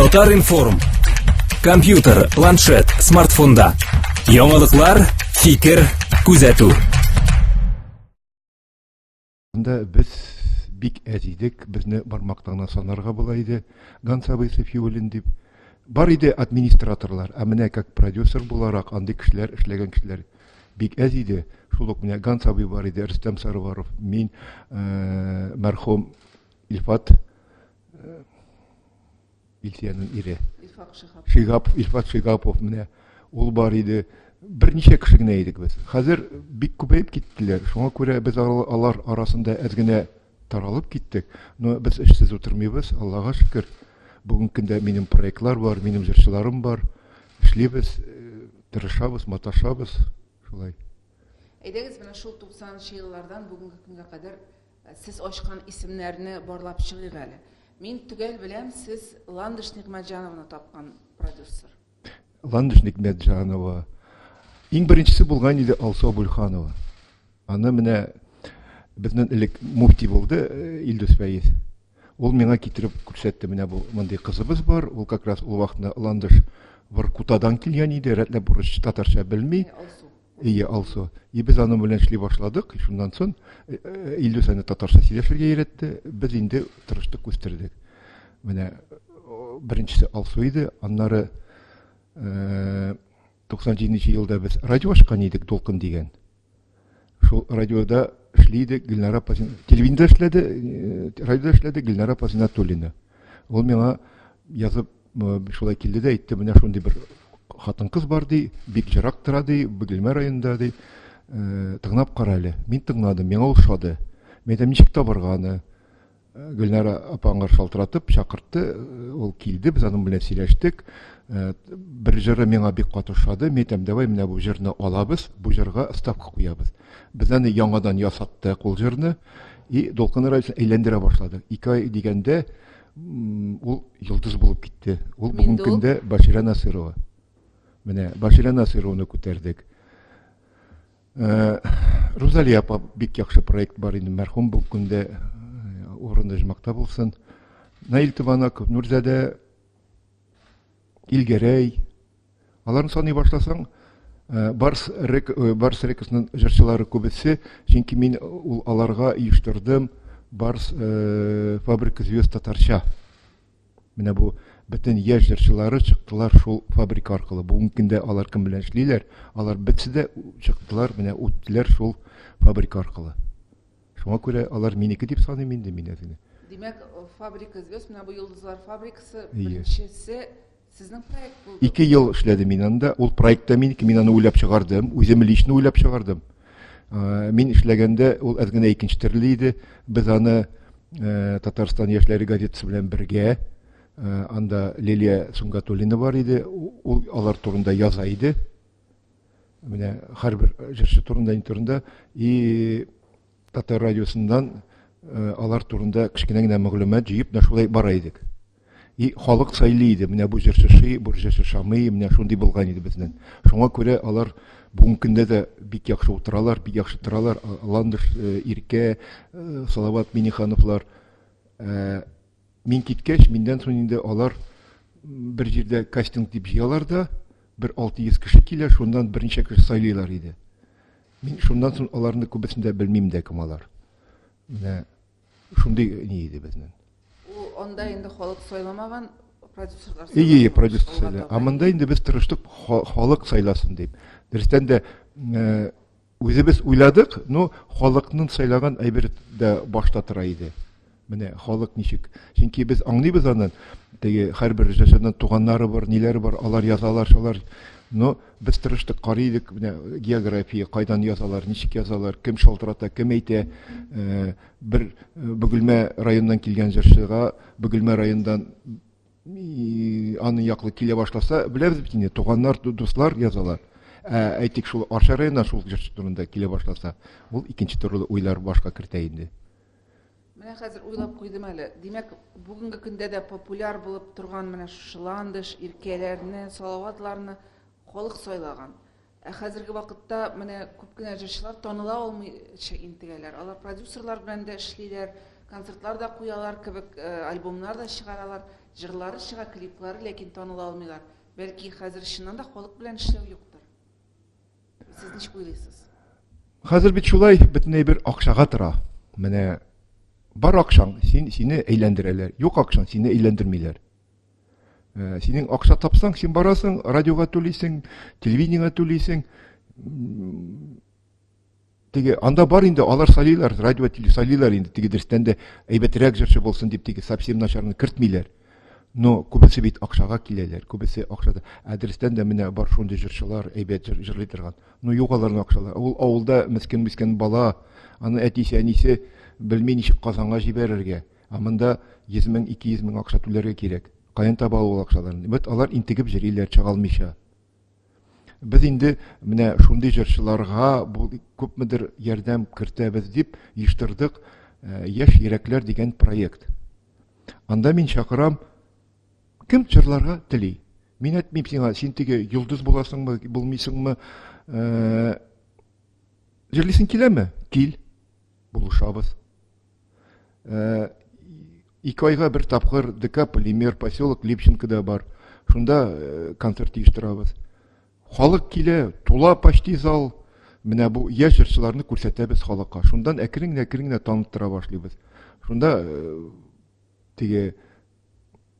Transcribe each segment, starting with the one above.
Татар-информ. Компьютер, планшет, смартфонда. Яңалыклар, фикер, күзәтү. Анда без бик әз идек, безне бармактан гына санарга була иде. Ганс абый Сафиуллин дип. Бар иде администраторлар, ә менә как продюсер буларак андый кешеләр, эшләгән кешеләр бик әз иде. Шул ук менә Ганс абый бар иде, Рөстәм Сарваров, мин, э, мәрхүм Илфат э, Илсиянең ире. Илфак Шиһапов. Шигапов, Илфат Шигапов менә ул бар иде. Берничә кеше генә идек без. Хәзер бик күбәеп киттеләр. Шуңа күрә без алар арасында әз генә таралып киттек. Но без эшсез утырмыйбыз, Аллага шөкер. Бүгенге көндә минем проектлар бар, минем җырчыларым бар. Эшлибез, э, тырышабыз, маташабыз. Шулай. Әйдәгез, менә шул 90 нчы еллардан бүгенге көнгә кадәр э, сез ачкан исемнәрне барлап чыгыйк әле. Мин төгәл беләм, сез Ландыш Нигъмәтҗанованы тапкан продюсер. Ландыш Нигъмәтҗанова. Иң беренчесе булган иде Алсу Абульханова. Аны менә безнең элек муфти булды э, Илдус Фәиз. Ул миңа китереп күрсәтте, менә бу мондый кызыбыз бар. Ул как раз ул вакытта Ландыш Воркутадан килгән иде, рәтләп урысча, татарча белми. Алсу. Ие, Алсу. И без аның белән эшли башладык. Шуннан соң э, э, Илдус аны татарча сөйләшергә өйрәтте. Без инде тырыштык, үстердек. Менә беренчесе Алсу иде, аннары 97 елда без радио ачкан идек, Дулкын дигән. Шул радиода эшли идек Гөлнара апа, телевидениедә эшләде, радиода эшләде Гөлнара апа Зиннәтуллина. Ул миңа язып шулай килде дә әйтте, менә шундый бер хатын-кыз бар ди, бик җырак тора ди, Бөгелмә районында ди. Тыңлап кара әле. Мин тыңладым, миңа ул ошады. Мин әйтәм, ничек табарга аны? Гөлнара апа аңа шалтыратып чакыртты, ул килде, без аның белән сөйләштек. Бер җыры миңа бик каты ошады. Мин әйтәм, давай менә бу җырны алабыз, бу җырга ставка куябыз. Без аны яңадан ясаттык ул җырны. И Дулкын радиосын әйләндерә башладык. Ике ай дигәндә ул йолдыз булып китте. Ул бүгенге көндә Баширә Насырова. Менә Баширә Насырованы күтәрдек. Э, Рузалия апа бик яхшы проект бар инде, мәрхүм бу көндә э, урыны оҗмахта булсын. Наил Тубанаков, Нурзадә, Илгәрәй. Аларны саный башласаң, э, Барс Рек, Барс Рекордсның җырчылары күбесе, чөнки мин ул аларга оештырдым Барс Фабрика звезд татарча. Менә бу бөтен яшь җырчылары чыктылар шул фабрика аркылы. Бүгенге көндә алар кем белән эшлиләр, алар бетсе дә чыктылар, менә үттеләр шул фабрика аркылы. Шуңа күрә алар минеке дип саныйм инде мин үземне. Димәк, фабрика звезд, менә бу йолдызлар фабрикасы беренчесе сезнең проект булды. Ике ел эшләдем мин анда. Ул проект та минеке, мин аны уйлап чыгардым. Үзем лично уйлап чыгардым. Мин эшләгәндә ул әз генә икенче төрле иде. Без аны Татарстан яшьләре газетасы белән бергә анда Лилия Сунгатуллина бар иде. Ул алар турында яза иде. Менә һәрбер җырчы турында, ни турында. И Татар радиосыннан алар турында кечкенә генә мәгълүмат җыеп, менә шулай бара идек. И халык сайлый иде, менә бу җырчы ши, бу җырчы шамый, менә шундый булган иде безнең. Шуңа күрә алар бүгенге көндә дә бик яхшы утыралар, бик яхшы торалар. Ландыш, Иркә, Салават Минихановлар. Мин киткәч, миннән соң инде алар бер җирдә кастинг дип җыялар да, бер 600 кеше килә, шуннан берничә кеше сайлыйлар иде. Мин шуннан соң аларны күбесен дә белмим дә кем алар. Менә шундый ни иде безнең. Ул анда инде халык сайламаган, продюсерлар сайлаган. Ие, продюсер сайла. Ә монда инде без тырыштык халык сайласын дип. Дөрестән дә э, үзебез уйладык, но халыкның сайлаган әйбер дә башта тора иде. Менә халык ничек. Чөнки без аңлыйбыз аны, теге һәрбер режиссерның туганнары бар, ниләре бар, алар язалар, шулар. Но без тырыштык, карый идек, менә география, кайдан язалар, ничек язалар, кем шалтырата, кем әйтә. Э, бер э, Бөгелмә районыннан килгән җырчыга Бөгелмә районыннан аны яклы килә башласа, беләбез бит инде, туганнар, дуслар язалар. Ә әйтик, шул Арча районыннан шул җырчы турында килә башласа, ул икенче төрле уйлар башка кертә инде. Менә хәзер уйлап куйдым әле. Димәк, бүгенге көндә дә популяр булып торган менә шушы Ландыш, Иркәләрне, Салаватларны халык сайлаган. Ә хәзерге вакытта менә күп кенә җырчылар таныла алмыйча интегәләр. Алар продюсерлар белән дә эшлиләр, концертлар да куялар кебек, э, альбомнар да чыгаралар. Җырлары чыга, клиплары, ләкин таныла алмыйлар. Бәлки хәзер чыннан да халык белән эшләү юктыр. Сез ничек уйлыйсыз? Хәзер бит шулай, бөтен әйбер акчага тора. Менә бар акчаң, син сине әйләндерәләр. Юк акчаң, сине әйләндермиләр. Э, синең акча тапсаң, син барасың, радиога түлисең, телевидениегә түлисең. Теге анда бар инде, алар сайлыйлар, радио теле сайлыйлар инде, теге дөрестән дә әйбәтрәк җырчы булсын дип, теге совсем начарны кертмиләр. Но күбесе бит акчага киләләр, күбесе акчада. Ә дөрестән дә менә бар шундый җырчылар, әйбәт җыр, җырлый торган. Но юк аларның акчалары. Ул авылда мескен-мескен бала, аны әтисе, әнисе белми ничек Казанга җибәрергә. Ә монда 100 мең, 200 мең акча түләргә кирәк. Каян таба ул акчаларны? Вот алар интегеп җөриләр, чыга алмыйча. Без инде менә шундый җырчыларга бу күпмедер ярдәм кертәбез дип оештырдык э, Яшь йөрәкләр дигән проект. Анда мин чакырам, кем җырларга тели. Мин әйтмим сиңа, син теге йолдыз буласыңмы, булмыйсыңмы? Э, җырлыйсың киләме? Кил. Булышабыз. Э, ике айга бер тапкыр ДК Полимер, поселок Липченкода бар. Шунда э, концерт оештырабыз. Халык килә, тула почти зал. Менә бу яшь җырчыларны күрсәтәбез халыкка. Шундан әкрен генә әкрен генә таныттыра башлыйбыз. Шунда э, теге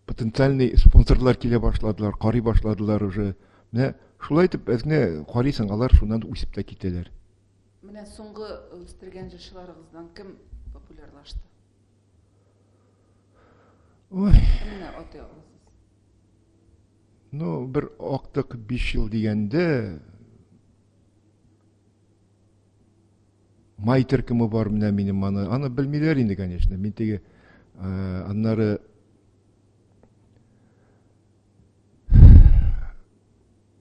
потенциальный спонсорлар килә башладылар, карый башладылар уже. Менә шулай итеп әз генә карыйсың, алар шуннан үсеп тә китәләр. Менә соңгы үстергән җырчыларыгыздан кем популярлашты? Ой. Кемне атый аласыз? Ну, бер актык 5 ел дигәндә Май төркеме бар менә минем аны. Аны белмиләр инде, конечно. Мин теге э, аннары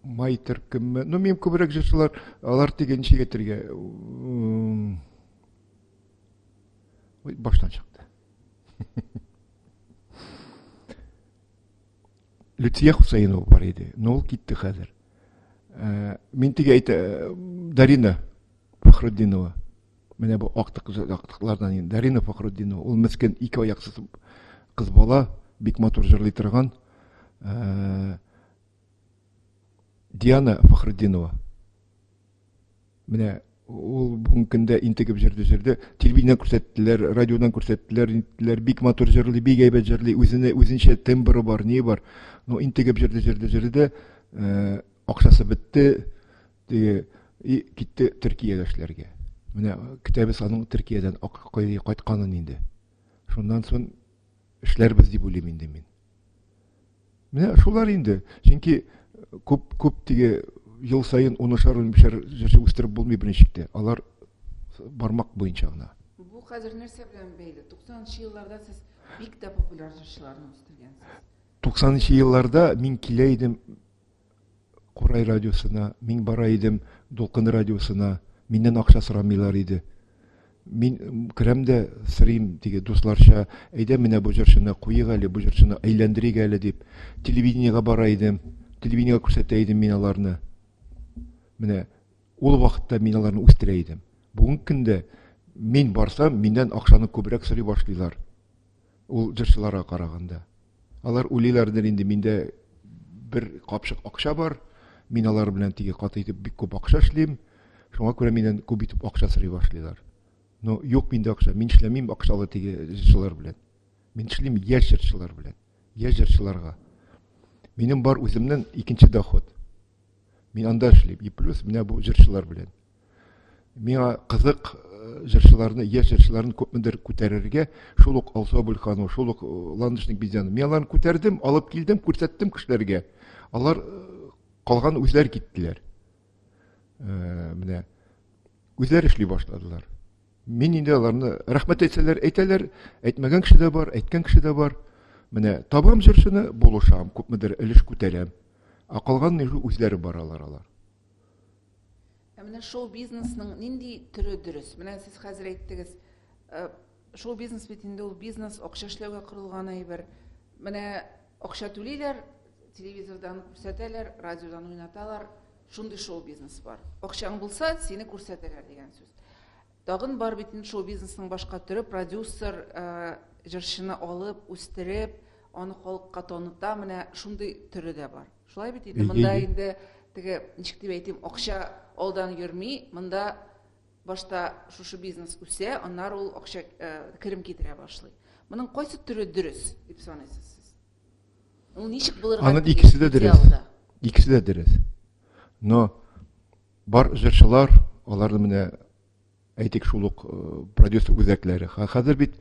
Май төркеме. Ну, минем күбрәк җырчылар, алар теге ничек әйтергә? Ой, баштан чыкты. Люция Хусаинова бар иде, но ул китте хәзер. Э, мин теге әйтә, э, Дарина Фахрутдинова. Менә бу актык актыклардан инде. Дарина Фахрутдинова. Ул мескен ике аяксыз кыз бала, бик матур җырлый торган. Э, Диана Фахрутдинова. Менә ул бүгенге көндә интегеп җырды җырды. Телевидениедән күрсәттеләр, радиодан күрсәттеләр, инттеләр. Бик матур җырлый, бик әйбәт җырлый. Үзенә үзенчә тембры бар, ни бар. Но интегеп җырды, җырды, җырды да, э, акчасы бетте. Теге и китте Төркиягә эшләргә. Менә көтәбез аның Төркиядән кайтканын инде. Шуннан соң эшләрбез дип уйлыйм инде мин. Менә шулар инде. Чөнки күп күп теге ел саен унышар унбишәр җырчы үстереп булмый берничек тә. Алар бармак буенча гына. Бу хәзер нәрсә белән бәйле? 90 елларда сез бик тә популяр җырчыларны үстергәнсез. 90 елларда мин килә идем Курай радиосына, мин бара идем Дулкын радиосына, миннән акча сорамыйлар иде. Мин керәм дә сорыйм теге дусларча, әйдә менә бу җырчыны куйык әле, бу җырчыны әйләндерик әле дип. Телевидениегә бара идем, телевидениегә күрсәтә идем мин аларны. Менә ул вакытта мин аларны үстерә идем. Бүгенге көндә мин барсам, миннән акчаны күбрәк сорый башлыйлар. Ул җырчыларга караганда. Алар уйлыйлардыр инде, миндә бер капчык акча бар, мин алар белән теге каты итеп бик күп акча эшлим, шуңа күрә миннән күп итеп акча сорый башлыйлар. Но юк миндә акча, мин эшләмим акчалы теге җырчылар белән. Мин эшлим яшь җырчылар белән, яшь җырчыларга. Минем бар үземнең икенче доход. Мин анда эшлим. И плюс менә бу җырчылар белән. Миңа кызык э, җырчыларны, яшь җырчыларны күпмедер күтәрергә, шул ук Алсу Абульханова, шул ук э, Ландыш Нигбизянов. Мин аларны күтәрдем, алып килдем, күрсәттем кешеләргә. Алар э, калган үзләре киттеләр. Менә үзләре эшли башладылар. Мин инде аларны рәхмәт әйтсәләр, әйтәләр, әйтмәгән кеше дә бар, әйткән кеше дә бар. Менә табам җырчыны, булышам, күпмедер өлеш күтәрәм. Ә калган үзләре баралар алар. Ә менә шоу-бизнесның нинди төре дөрес? Менә сез хәзер әйттегез, э, шоу-бизнес бит инде ул бизнес, акча эшләүгә корылган әйбер. Менә акча түлиләр, телевизордан күрсәтәләр, радиодан уйнаталар, шундый шоу-бизнес бар. Акчаң булса, сине күрсәтәләр дигән сүз. Тагын бар бит инде шоу-бизнесның башка төре, продюсер, э, җырчыны алып, үстереп, аны халыкка таныта, менә шундый төре дә бар. Шулай бит инде, монда инде теге, ничек дип әйтим, акча алдан йөрми, монда башта шушы бизнес үсә, аннары ул акча э, керем китерә башлый. Моның кайсы төре дөрес дип саныйсыз сез? Ул ничек булырга Аның икесе дә дөрес. Икесе дә дөрес. Но бар җырчылар, аларны менә әйтик шул ук э, продюсер үзәкләре. Хәзер бит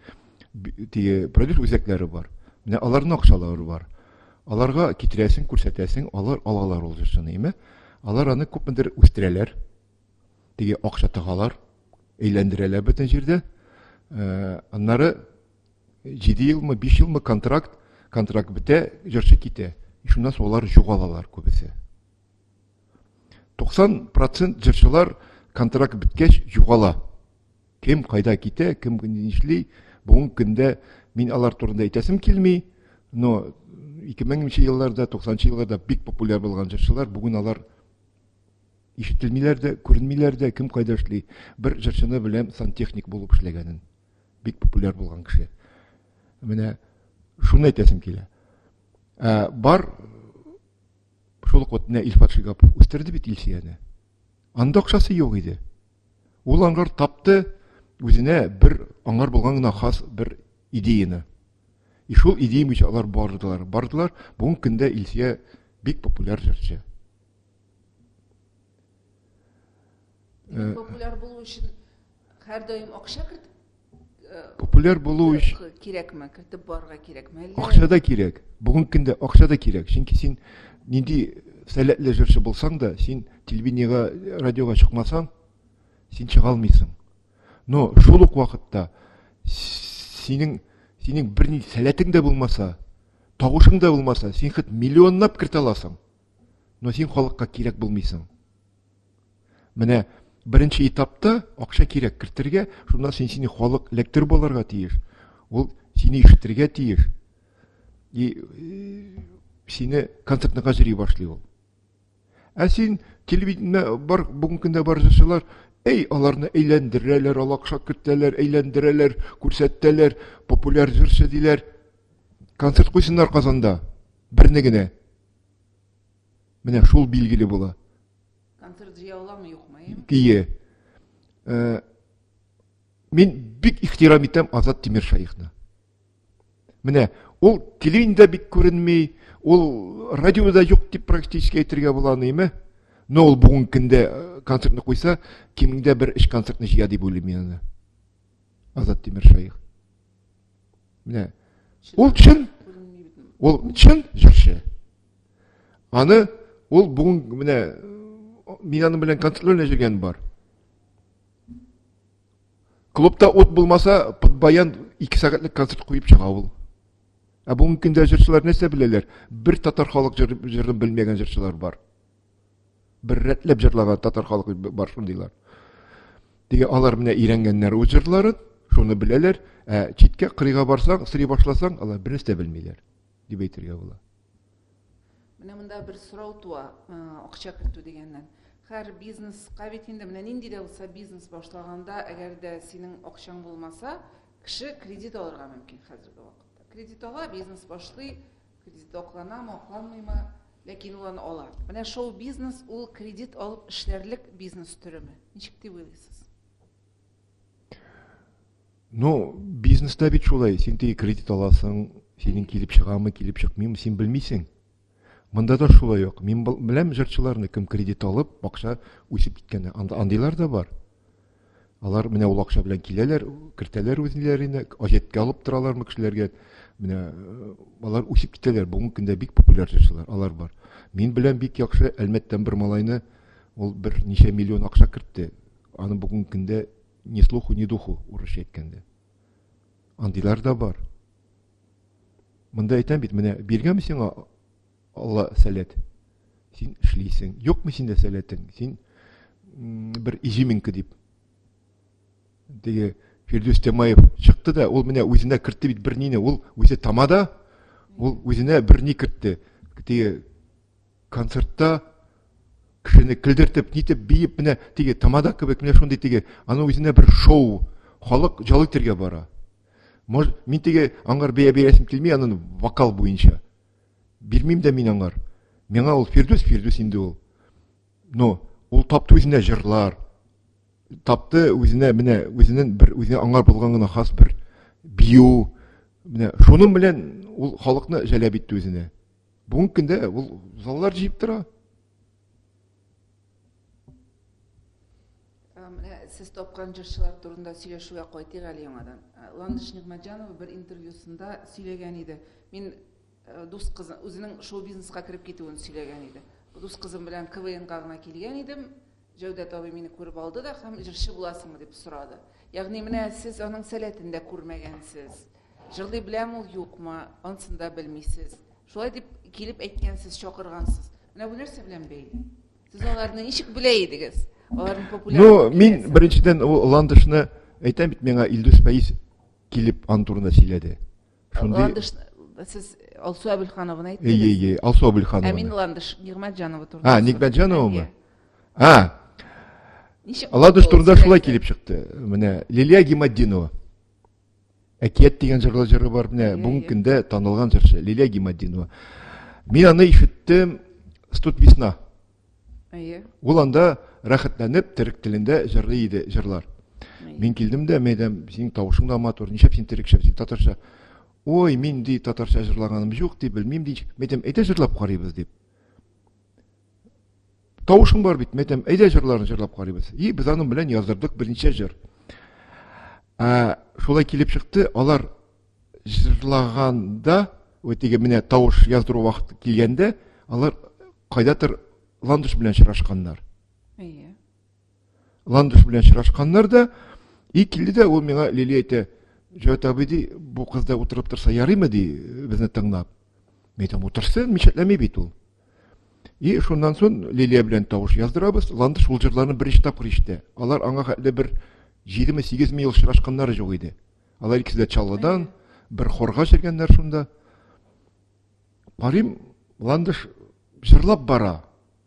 теге продюсер үзәкләре бар. Менә аларның акчалары бар. Аларга китерәсең, күрсәтәсең, алар алалар ул җырчыны, име? Алар аны күпмедер үстерәләр. Теге акча тыгалар, әйләндерәләр бөтен җирдә. Э, аннары 7 елмы, 5 елмы контракт, контракт бетә, җырчы китә. Шуннан соң алар югалалар күбесе. 90% җырчылар контракт беткәч югала. Кем кайда китә, кем нишли, бүгенге көндә мин алар турында әйтәсем килми, но 2000 нче елларда, 90 елларда бик популяр булган җырчылар, бүген алар ишетелмиләр дә, күренмиләр дә, кем кайда эшли. Бер җырчыны беләм сантехник булып эшләгәнен. Бик популяр булган кеше. Менә шуны әйтәсем килә. Ә, бар Шул ук менә Илфат Шигапов үстерде бит Илсияне. Анда акчасы юк иде. Ул аңар тапты үзенә бер аңар булган гына хас бер идеяны. И шул идея буенча алар бардылар. Бардылар. Бүгенге көндә Илсия бик популяр җырчы. Э, популяр булу өчен һәрдаим акча кертеп э, популяр булу өчен кирәкме кертеп барырга кирәкме әллә акча да кирәк бүгенге көндә акча да кирәк чөнки син нинди сәләтле җырчы булсаң да син телевидениегә радиога чыкмасаң син чыга алмыйсың но шул ук вакытта синең синең бернинди сәләтең дә булмаса тавышың да булмаса син хоть миллионлап кертә аласың но син халыкка кирәк булмыйсың Менә беренче этапта акча кирәк кертергә, шуннан син сине халык эләктереп алырга тиеш. Ул сине ишетергә тиеш. И э, сине концертныга йөри башлый ул. Ә син телевидение бар, бүгенге көндә бар җырчылар, әй, аларны әйләндерәләр, ал акча кертәләр, әйләндерәләр, күрсәтәләр, популяр җырчы диләр. Концерт куйсыннар Казанда, берне генә. Менә шул билгеле була. Концерт җыя аламы, юкмы? Әйеме? Ие. Э, мин бик ихтирам итәм Азат Тимиршаевны. Менә ул телевидениедә бик күренми, ул радиода юк дип практически әйтергә була аны, Но ул бүгенге көндә э, концертны куйса, кимендә бер өч концертны җыя дип уйлыйм мин аны. Азат Тимиршаев. Менә ул чын, ул чын җырчы. Аны ул бүген менә мин аның белән концертлар йөргән бар. Клубта ут булмаса, под баян 2 сәгатьлек концерт куеп чыга ул. Ә бүгенге көндә җырчылар нәрсә беләләр? Бер татар халык җырын белмәгән җырчылар бар. Бер рәтләп җырлаган татар халкы бар шундыйлар. Теге алар менә өйрәнгәннәр үз җырларын, шуны беләләр. Ә читкә кырыйга барсаң, сорый башласаң, алар бернәрсә дә белмиләр, дип әйтергә була. Менә монда бер сорау туа, акча кертү дигәннән. Һәр бизнеска бит инде менә нинди дә булса бизнес башлаганда, әгәр дә синең акчаң булмаса, кеше кредит алырга мөмкин хәзерге вакытта. Кредит ала, бизнес башлый, кредит акланамы, акланмыймы, Ләкин ул аны ала. Менә шоу-бизнес ул кредит алып эшләрлек бизнес төреме? Ничек дип уйлыйсыз? Ну, бизнеста бит шулай. Син теге кредит аласың, синең килеп чыгамы, килеп чыкмыймы, син белмисең. Монда да шулай ук. Мин беләм җырчыларны, кем кредит алып, акча үсеп киткән. Андыйлар да бар. Алар менә ул акча белән киләләр, кертәләр үзләренә, әҗәткә алып торалармы кешеләргә. Менә э, алар үсеп китәләр. Бүгенге көндә бик популяр җырчылар, алар бар. Мин беләм бик яхшы Әлмәттән бер малайны, ул бер ничә миллион акча кертте. Аны бүгенге көндә ни слуху, ни духу, урысча әйткәндә. Андыйлар да бар. Монда әйтәм бит, менә биргәнме сиңа Алла сәләт. Син эшлисең. Юкмы синдә сәләтең? Син бер изюминка дип. Теге Фирдүс Тямаев чыкты да, ул менә үзенә кертте бит бер нине. Ул үзе тамада, ул үзенә бер ни кертте. Теге концертта кешене көлдертеп, нитеп, биеп, менә теге тамада кебек, менә шундый теге, аның үзенә бер шоу, халык җал итәргә бара. Может, мин теге аңар бәя бирәсем килми анын вокал буенча. Бирмим дә мин аңар. Миңа ул Фирдүс, Фирдүс инде ул. Но ул тапты үзенә җырлар. Тапты үзенә менә үзенең бер үзенә аңар булган гына хас бер бию. Менә шуның белән ул халыкны җәләп итте үзенә. Бүгенге көндә ул заллар җыеп тора. Менә сез тапкан җырчылар турында сөйләшүгә кайтыйк әле яңадан. Ландыш Нигъмәтҗанова бер интервьюсында сөйләгән иде. Мин дус кызым үзенең шоу-бизнеска кереп китүен сөйләгән иде. Дус кызым белән КВНга гына килгән идем. Җәүдәт абый мине күреп алды да һәм җырчы буласыңмы дип сорады. Ягъни менә сез аның сәләтен дә күрмәгәнсез. Җырлый беләме ул, юкмы, анысын да белмисез. Шулай дип килеп әйткәнсез, чакыргансыз. Менә бу нәрсә белән бәйле? Сез аларны ничек белә идегез? Аларның популяр. Ну, мин беренчедән ул Ландышны әйтәм бит, миңа Илдус Фәиз килеп аның турында сөйләде. Шундый Ландыш сез Алсу Әбелханованы әйттегез. Әйе, әйе, Алсу Әбелханова. Ә мин Ландыш Нигъмәтҗанова турында. А, Нигъмәтҗановамы? А. Ничек? Ландыш турында шулай килеп чыкты. Менә Лилия Гиматдинова. Әкият дигән җырлы җыры бар. Менә бүгенге көндә танылган җырчы Лилия Гиматдинова. Мин аны ишеттем Студ весна. Әйе. Ул анда рәхәтләнеп төрек телендә җырлый иде җырлар. Мин килдем дә, мен әйтәм, синең тавышың да матур, нишләп син төрекчә, син татарча? Ой, мин ди татарча җырлаганым юк ди, белмим ди. Мен әйтәм, әйдә җырлап карыйбыз дип. Тавышың бар бит, мен әйтәм, әйдә җырларын җырлап карыйбыз. И без аның белән яздырдык берничә җыр. Ә, шулай килеп чыкты, алар җырлаганда, теге менә тавыш яздыру вакыты килгәндә, алар кайдадыр Ландыш белән очрашканнар. Әйе. Ландыш белән очрашканнар да, и килде дә ул миңа Лилия әйтә, Җәвәт абый ди, бу кыз да утырып торса ярыймы ди, безне тыңлап. Мин әйтәм, утырсын, мишәтләми бит ул. И шуннан соң Лилия белән тавыш яздырабыз. Ландыш ул җырларны беренче тапкыр ишетә. Алар аңа хәтле бер 7-ме 8-ме ел очрашканнары юк иде. Алар икесе дә Чаллыдан, бер хорга йөргәннәр шунда. Карыйм, Ландыш җырлап бара.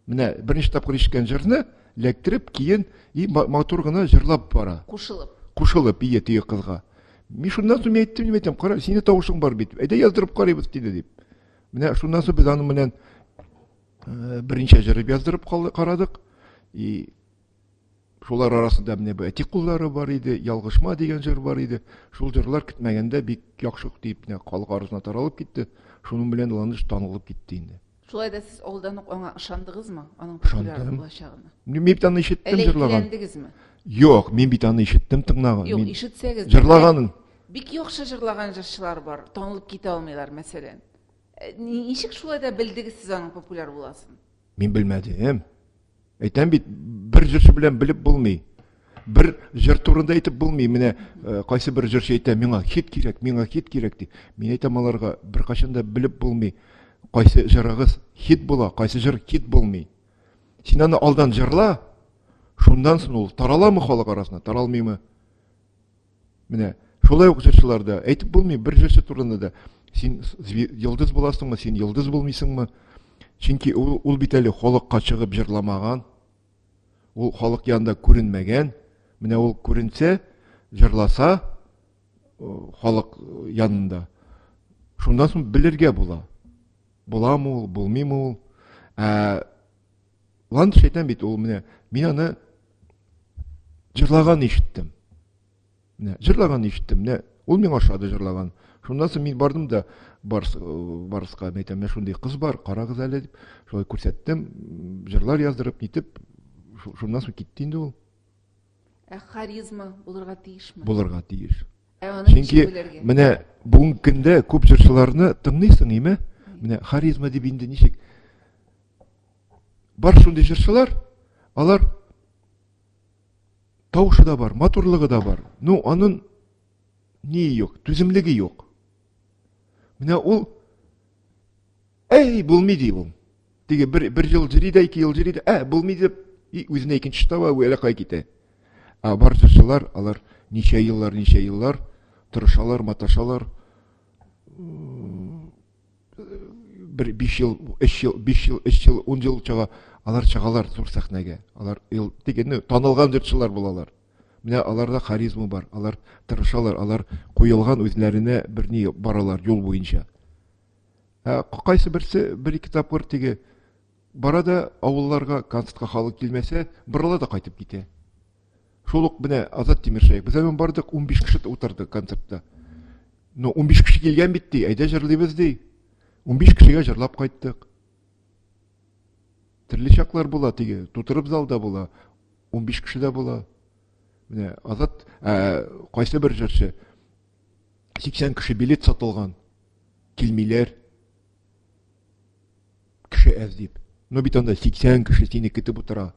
Менә беренче тапкыр ишеткән җырны ләктереп, киен и матур гына җырлап бара. Кушылып. Кушылып, ие, теге кызга. Мин шуннан соң мин әйттем, мин әйтәм, кара, синең тавышың бар бит. Әйдә яздырып карыйбыз диде дип. Менә шуннан соң без аның белән берничә җырып яздырып карадык. И шулар арасында менә бу әти куллары бар иде, ялгышма дигән җыр бар иде. Шул җырлар көтмәгәндә бик яхшы дип менә халык арасына таралып китте. Шуның белән Ландыш танылып китте инде. Шулай да сез алдан ук аңа ышандыгызмы? Аның популяр булачагына? Мин бит аны ишеттем җырлаган. Әллә Юк, мин бит аны ишеттем тыңлаган. Юк, ишетсәгез. Җырлаганын. Бик яхшы җырлаган җырчылар бар, танылып китә алмыйлар, мәсәлән. Ничек шулай да белдегез сез аның популяр буласын? Мин белмәдем. Әйтәм бит, бер җырчы белән белеп булмый. Бер җыр турында әйтеп булмый. Менә кайсы бер җырчы әйтә, миңа хит кирәк, миңа хит кирәк ди. Мин әйтәм аларга, беркайчан да белеп булмый. Кайсы җырыгыз хит була, кайсы җыр хит булмый. Син аны алдан җырла, шуннан соң ул тараламы халык арасына, таралмыймы? Менә шулай ук җырчыларда әйтеп булмый, бер җырчы турында да син йолдыз буласыңмы, син йолдыз булмыйсыңмы? Чөнки ул, ул бит әле халыкка чыгып җырламаган. Ул халык янында күренмәгән. Менә ул күренсә, җырласа халык янында. Шуннан соң белергә була. Буламы ул, булмыймы ул? Ә Ландыш әйтәм бит, ул менә мин аны җырлаган ишеттем. Менә җырлаган ишеттем. Менә ул миңа ошады җырлаган. Шуннан соң мин бардым да Барс, Барска, мин әйтәм, менә шундый кыз бар, карагыз әле дип, шулай күрсәттем, җырлар яздырып, нитеп, шуннан соң китте инде ул. Ә харизма булырга тиешме? Булырга тиеш. Ә аны Чөнки менә бүгенге көндә күп җырчыларны тыңлыйсың, име? Менә харизма дип инде ничек? Бар шундый җырчылар, алар тавышы да бар, матурлыгы да бар. Ну, анын ни юк, түземлеге юк. Менә ул әй, булмый ди ул. Теге бер, бер ел җыри дә, ике ел җыри дә, ә, булмый дип, и үзенә икенче таба, әллә кая китә. Ә бар җырчылар, алар ничә еллар, ничә еллар тырышалар, маташалар. Бер 5 ел, 3 ел, 5 ел, 3 ел, 10 ел чыга, алар чыгалар зур сәхнәгә. Алар ел, теге, ну, танылган җырчылар булалар. Менә аларда харизма бар, алар тырышалар, алар куелган үзләренә бер ни баралар юл буенча. Ә кайсы берсе бер-ике тапкыр теге бара да авылларга концертка халык килмәсә, борыла да кайтып китә. Шул ук менә Азат Тимершәев. Без аның бардык, 15 кеше утырды концертта. Но 15 кеше килгән бит ди, әйдә җырлыйбыз ди. 15 кешегә җырлап кайттык. Төрле чаклар була теге, тутырып залда була, 15 кеше дә була. Менә Азат, ә, кайсы бер җырчы 80 кеше билет сатылган, килмиләр. Кеше әз дип. Но бит анда 80 кеше сине көтеп утыра.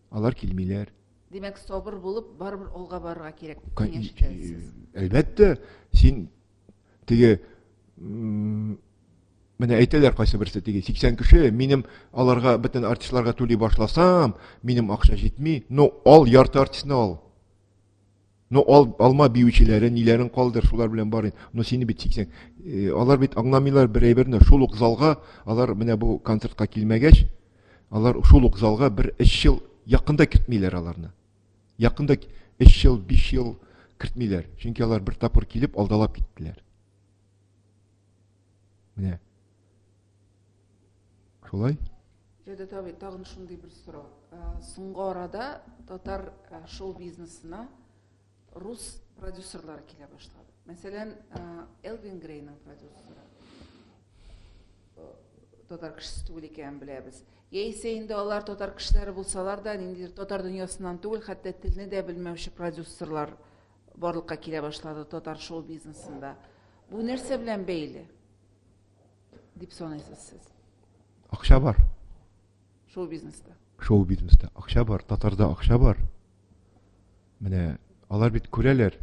Алар килмиләр. Димәк, сабыр булып, барыбер алга барырга кирәк дип киңәш итәсез. Әлбәттә, син теге менә әйтәләр кайсы берсе теге 80 кеше, минем аларга бөтен артистларга түли башласам, минем акча җитми. Ну, ал ярты артистны ал. Ну, ал, алма биючеләре, ниләрен калдыр, шулар белән бар. Но сине бит 80. Э, алар бит аңламыйлар бер әйберне. Шул ук залга алар менә бу концертка килмәгәч, алар шул ук залга бер 3 ел якында кертмиләр аларны. Якында 3 ел, 5 ел кертмиләр. Чөнки алар бер тапкыр килеп алдалап киттеләр. Менә. Шулай? Җәүдәт абый, тагын шундый бер сорау. Соңгы арада татар шоу-бизнесына рус продюсерлары килә башлады. Мәсәлән, Элвин Грейның продюсеры татар кешесе түгел икәнен беләбез. Яисә инде алар татар кешеләре булсалар да, ниндидер татар дөньясыннан түгел, хәтта телне дә белмәүче продюсерлар барлыкка килә башлады татар шоу-бизнесында. Бу нәрсә белән бәйле? Дип саныйсыз сез? Акча бар. Шоу-бизнеста. Шоу-бизнеста акча бар, татарда акча бар. Менә алар бит күрәләр.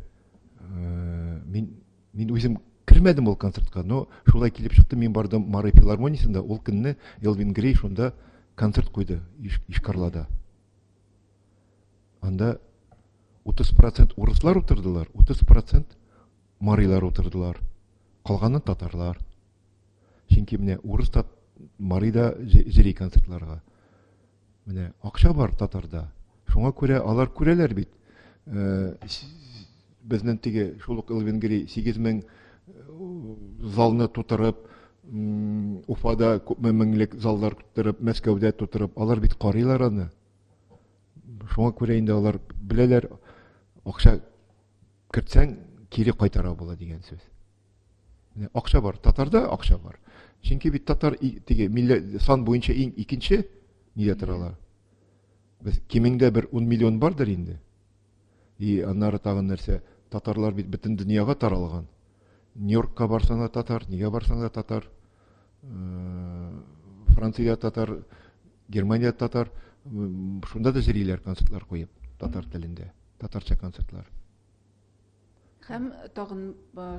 Э, мин мин үзем кермәдем ул концертка, но шулай килеп чыкты, мин бардым Марый филармониясендә, ул көнне Элвин Грей шунда концерт куйды Ишкарлада. Анда 30% урыслар утырдылар, 30% марилар утырдылар. Калганы татарлар. Чөнки менә урыс та мари да җыри концертларга. Менә акча бар татарда. Шуңа күрә алар күрәләр бит. Э, безнең теге шул ук Элвин Грей 8000 э, залны тутырып, Уфада күпме меңлек заллар тутырып, Мәскәүдә тутырып, алар бит карыйлар аны. Шуңа күрә инде алар беләләр, акча кертсәң, кире кайтара була дигән сүз. Менә акча бар, татарда акча бар. Чөнки бит татар теге милләт сан буенча иң икенче нидә торалар. Без кимендә бер 10 миллион бардыр инде. И аннары тагын нәрсә, татарлар бит бөтен дөньяга таралган. Нью-Йоркка барсаң да татар, нигә барсаң да татар. Э, Франциядә татар, Германиядә татар. Шунда да җөриләр концертлар куеп татар телендә, татарча концертлар. Һәм тагын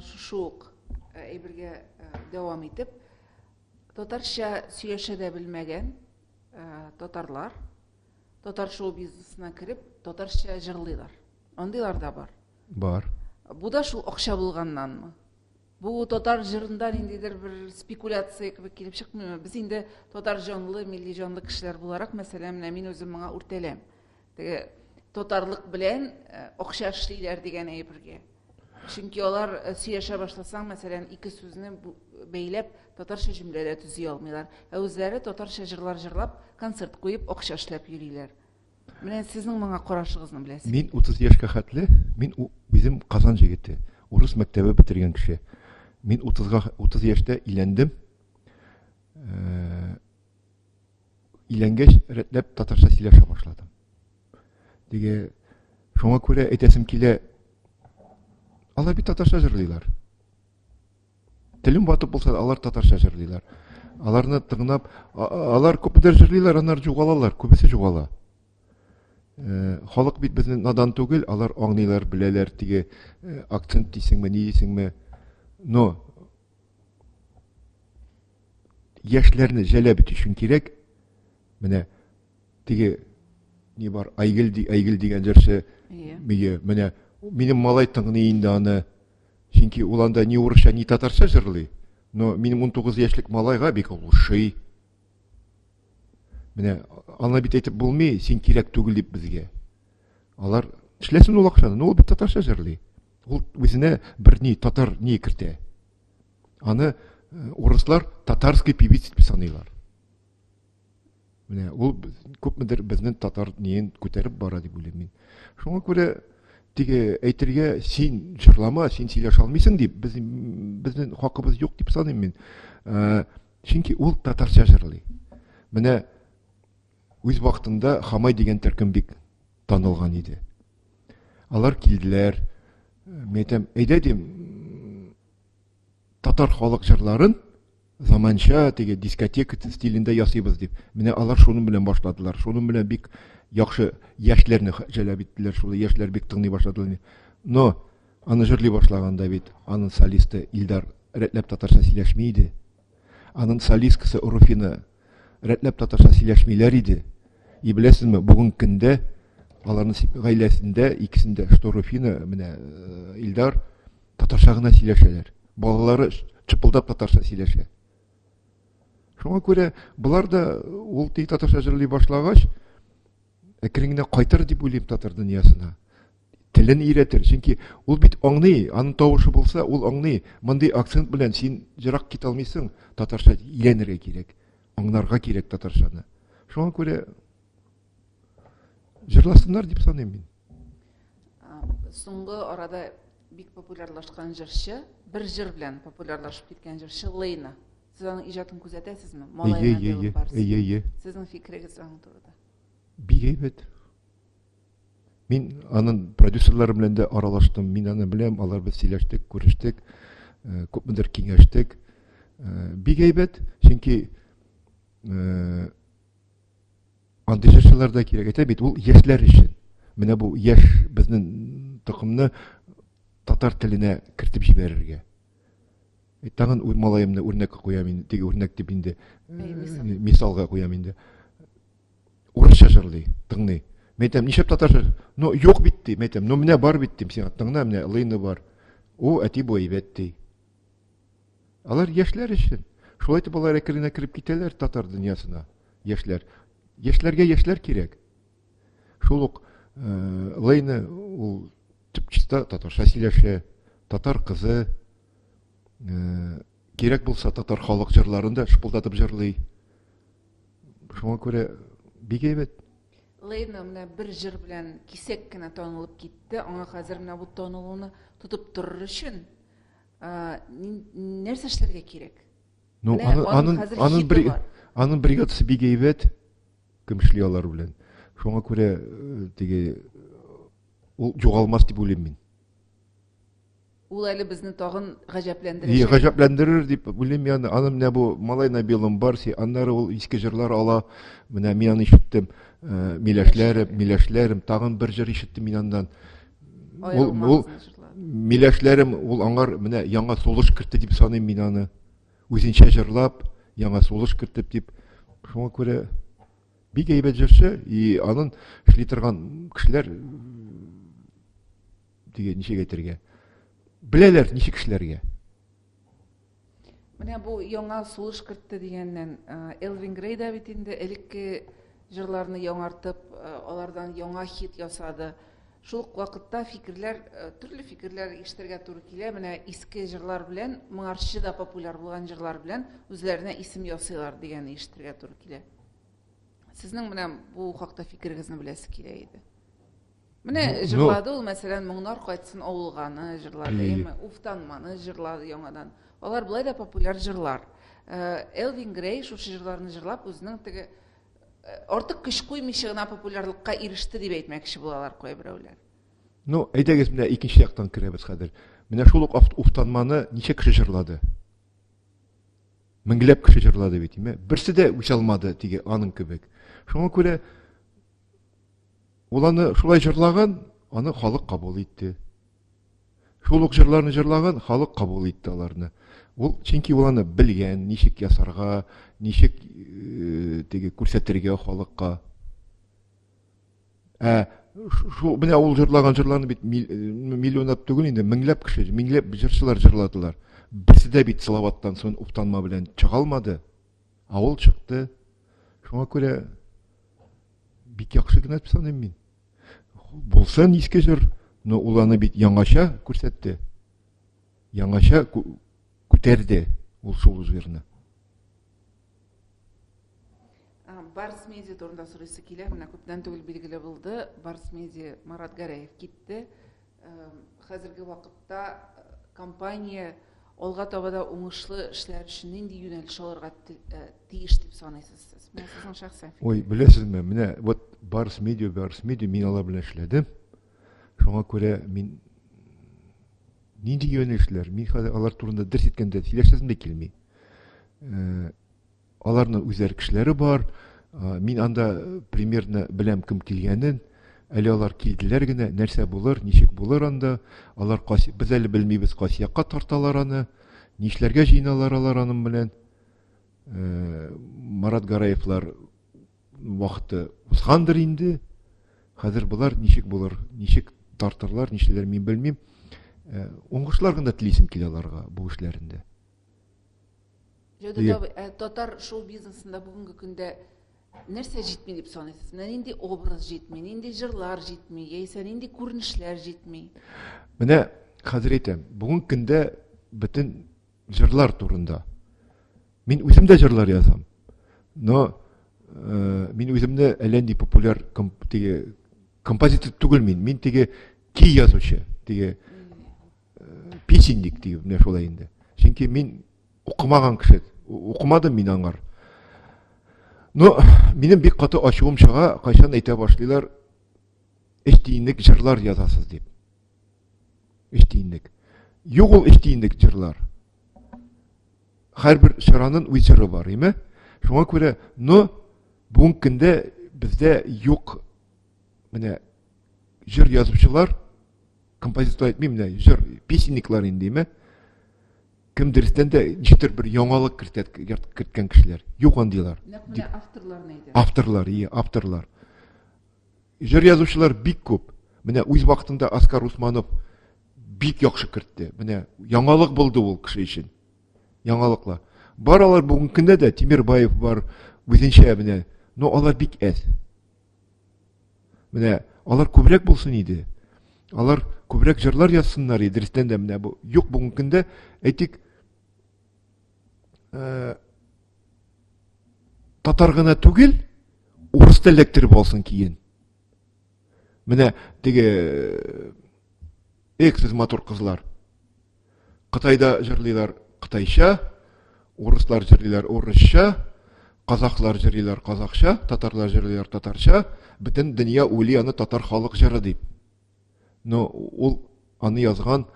шушы ук әйбергә дәвам итеп, татарча сөйләшә дә белмәгән татарлар татар шоу-бизнесына кереп, татарча җырлыйлар. Андыйлар да бар. Бар. Бу да шул акча булганнанмы? Бу татар җырында ниндидер бер спекуляция кебек килеп чыкмыймы? Без инде татар җанлы, милли җанлы кешеләр буларак, мәсәлән, менә мин үзем моңа үртәләм. Теге татарлык белән э, акча эшлиләр дигән әйбергә. Чөнки алар э, сөйләшә башласаң, мәсәлән, ике сүзне бәйләп татарча җөмлә дә төзи алмыйлар. Ә үзләре татарча җырлар җырлап, концерт куеп, акча эшләп йөриләр. Менә сезнең моңа карашыгызны беләсем. Мин 30 яшькә хәтле, мин үзем Казан җегете, урыс мәктәбе бетергән кеше. Мин 30-га 30 яшьтә өйләндем. Э, өйләнгәч, рәтләп татарча сөйләшә башладым. Теге шуңа күрә әйтәсем килә, алар бит татарча җырлыйлар. Телем батып булса да, алар татарча җырлыйлар. Аларны тыңлап, алар күпмедер җырлыйлар, аннары югалалар, күбесе югала. Э, халык бит безнең надан түгел, алар аңлыйлар, беләләр, теге э, акцент дисеңме, ни дисеңме. Но яшьләрне җәләп итү өчен кирәк. Менә теге ни бар, Айгөл, Айгөл дигән җырчы. Мие, менә минем малай тыңлый инде аны. Чөнки ул анда ни урысча, ни татарча җырлый. Но минем 19 яшьлек малайга бик ошый. Менә аны бит әйтеп булмый, син кирәк түгел дип безгә. Алар эшләсен ул акчаны, но ул бит татарча җырлый. Ул үзенә бер ни татар ни кертә. Аны э, урыслар татарский певица дип саныйлар. Менә ул күпмедер безнең татар ниен күтәреп бара дип уйлыйм мин. Шуңа күрә теге әйтергә син җырлама, син сөйләшә алмыйсың дип без безнең хакыбыз юк дип саныйм мин. Э, чөнки ул татарча җырлый. Менә үз вакытында Хамай дигән төркем бик танылган иде. Алар килделәр. Мин әйтәм, әйдә дим, татар халык җырларын заманча теге дискотека стилендә ясыйбыз дип. Менә алар шуның белән башладылар. Шуның белән бик яхшы яшьләрне җәлеп иттеләр. Шул яшьләр бик тыңлый башладылар. Но аны җырлый башлаганда бит аның солисты Илдар рәтләп татарча сөйләшми иде. Аның солисткасы Руфина рәтләп татарча сөйләшмиләр иде. И беләсезме, бүгенге көндә аларның гаиләсендә икесендә, что Руфина, менә э, Илдар татарча гына сөйләшәләр. Балалары чыпылдап татарча сөйләшә. Шуңа күрә болар да ул тик татарча җырлый башлагач, әкрен генә кайтыр дип уйлыйм татар дөньясына. Телен өйрәтер, чөнки ул бит аңлый, аның тавышы булса, ул аңлый. Мондый акцент белән син ерак китә алмыйсың, татарча өйрәнергә кирәк, аңларга кирәк татарчаны. Шуңа күрә җырласыннар дип саныйм мин. Соңгы арада бик популярлашкан җырчы, бер җыр белән популярлашып киткән җырчы Лейна. Сез аның иҗатын күзәтәсезме? Малайна әйе, әйе, әйе. Сезнең фикерегез аның турыда? Бик әйбәт. Мин аның продюсерлары белән дә аралаштым. Мин аны беләм, алар без сөйләштек, күрештек, э, күпмедер киңәштек. Э, бик әйбәт, чөнки э, Андый җырчылар да кирәк. Әйтә бит, ул яшьләр өчен. Менә бу яшь безнең токымны татар теленә кертеп җибәрергә. Э, тагын малаемны үрнәккә куям инде, теге үрнәк дип инде э, мисалга куям инде. Урысча җырлый, тыңлый. Мин әйтәм, нишләп татарча? Ну, юк бит ди. Мин әйтәм, ну менә бар бит дим сиңа, тыңла, менә Лейна бар. О, әти бу әйбәт ди. Алар яшьләр өчен. Шулай итеп алар әкренә кереп китәләр татар дөньясына. Яшьләр. Яшьләргә яшьләр кирәк. Шул ук э, Лейна ул төп чиста татарча сөйләшә, татар кызы. Э, кирәк булса татар халык җырларын да шыпылдатып җырлый. Шуңа күрә бик әйбәт. Лейна менә бер җыр белән кисәк кенә танылып китте. Аңа хәзер менә бу танылуны тотып торыр өчен нәрсә эшләргә кирәк? Ну, аның аның аның бер аның бригадасы бик әйбәт. Кем эшли алар белән. Шуңа күрә э, теге ул югалмас дип уйлыйм мин. Ул әле безне тагын гаҗәпләндерәчәк. Гаҗәпләндерер дип уйлыйм мин. Аны менә бу Малай на белом барсе, аннары ул иске җырлар ала. Менә мин аны ишеттем. Э, миләшләрем, миләшләрем, тагын бер җыр ишеттем мин аннан. Ул, ул миләшләрем, ул аңар менә яңа сулыш кертте дип саныйм мин аны. Үзенчә җырлап, яңа сулыш кертеп дип. Шуңа күрә бик әйбәт җырчы, и анын эшли торган кешеләр дигән ничек әйтергә? Беләләр ничек эшләргә. Менә бу яңа сулыш кертте дигәннән, Элвин Грей да бит инде элекке җырларны яңартып, алардан яңа хит ясады. Шул ук вакытта фикерләр, төрле фикерләр ишетергә туры килә. Менә иске җырлар белән, моңарчы да популяр булган җырлар белән үзләренә исем ясыйлар дигәнне ишетергә туры килә. Сезнең менә бу хакта фикерегезне беләсе килә иде. Менә җырлады ул, мәсәлән, Моңнар кайтсын авылганы җырлады, әйеме? Уфтанманы җырлады яңадан. Алар болай да популяр җырлар. Э, Элвин Грей шушы җырларны җырлап, үзенең теге э, артык көч куймыйча гына популярлыкка иреште дип әйтмәкче булалар кайберәүләр. Ну, әйдәгез, менә икенче яктан керәбез хәзер. Менә шул ук уфтанманы ничә кеше җырлады? Меңләп кеше җырлады бит, әйме? Берсе дә үсә алмады теге аның кебек. Шуңа күрә Ул аны шулай җырлаган, аны халык кабул итте. Шул ук җырларны җырлаган, халык кабул итте аларны. Ул чөнки ул аны белгән, ничек ясарга, ничек э, теге күрсәтергә халыкка. Ә шул менә ул җырлаган җырларны бит э, миллионлап түгел инде, меңләп кеше, меңләп җырчылар җырладылар. Берсе дә бит Салаваттан соң уфтанма белән чыга алмады. Ә ул чыкты. Шуңа күрә бик яхшы гына дип саныйм мин. Булсын иске җыр, но ул аны бит яңача күрсәтте. Яңача күтәрде ул шул җырны. Барс Медиа турында сорыйсы килә. Менә күптән түгел билгеле булды. Барс Медиа Марат Гәрәев китте. Хәзерге вакытта компания алга таба да уңышлы эшләр өчен нинди юнәлеш алырга тиеш дип саныйсыз сез? Менә сезнең шәхсән Ой, беләсезме, менә вот Барс Медиа, Барс Медиа, мин алар белән эшләдем. Шуңа күрә мин нинди юнәлешләр, мин хәзер алар турында дөрес әйткәндә сөйләшәсем дә килми. Аларның үзләре кешеләре бар. Мин анда примерно беләм кем килгәнен. Әле алар килделәр генә, нәрсә булыр, ничек булыр анда. Алар кайсы, без әле белмибез, кайсы якка тарталар аны, нишләргә җыеналар алар аның белән. Марат Гараевлар вакыты узгандыр инде. Хәзер болар ничек булыр, ничек тартырлар, нишләр мин белмим. Уңышлар гына телисем килә аларга бу эшләрендә. Җәүдәт абый, ә татар шоу-бизнесында бүгенге көндә нәрсә җитми дип саныйсыз? Менә нинди образ җитми, нинди җырлар җитми, яисә нинди күренешләр җитми? Менә хәзер әйтәм, бүгенге көндә бөтен җырлар турында. Мин үзем дә җырлар язам. Но э, мин үземне әллә нинди популяр теге композитор түгел мин. Мин теге көй язучы, теге песенник дип менә шулай инде. Чөнки мин укымаган кеше, укымадым мин аңар. Но минем бик каты ачуым чыга, кайчан әйтә башлыйлар, өч тиенлек җырлар язасыз дип. Өч тиенлек. Юк ул өч тиенлек җырлар. Һәрбер чаранын үз җыры бар, име? Шуңа күрә, но бүгенге көндә бездә юк менә җыр язучылар, композитор әйтмим менә җыр песенниклар инде име кем дөрестән дә ничектер бер яңалык кертә керткән кешеләр юк андыйлар. Нәкъ менә авторларны әйтә. Авторлар, ие, авторлар. Җыр язучылар бик күп. Менә үз вакытында Оскар Усманов бик яхшы кертте. Менә яңалык булды ул кеше өчен. Яңалыклар. Бар алар бүгенге көндә дә Тимирбаев бар, үзенчә менә. Но алар бик әз. Менә алар күбрәк булсын иде. Алар күбрәк җырлар язсыннар иде. Дөрестән дә менә бу юк бүгенге көндә, әйтик, э, татар гына түгел, урыс та эләктереп алсын киен. Менә теге эх, сез матур кызлар. Кытайда җырлыйлар кытайча, урыслар җырлыйлар урысча, казахлар җырлыйлар казахча, татарлар җырлыйлар татарча, бөтен дөнья уйлый аны татар халык җыры дип. Но ул аны язган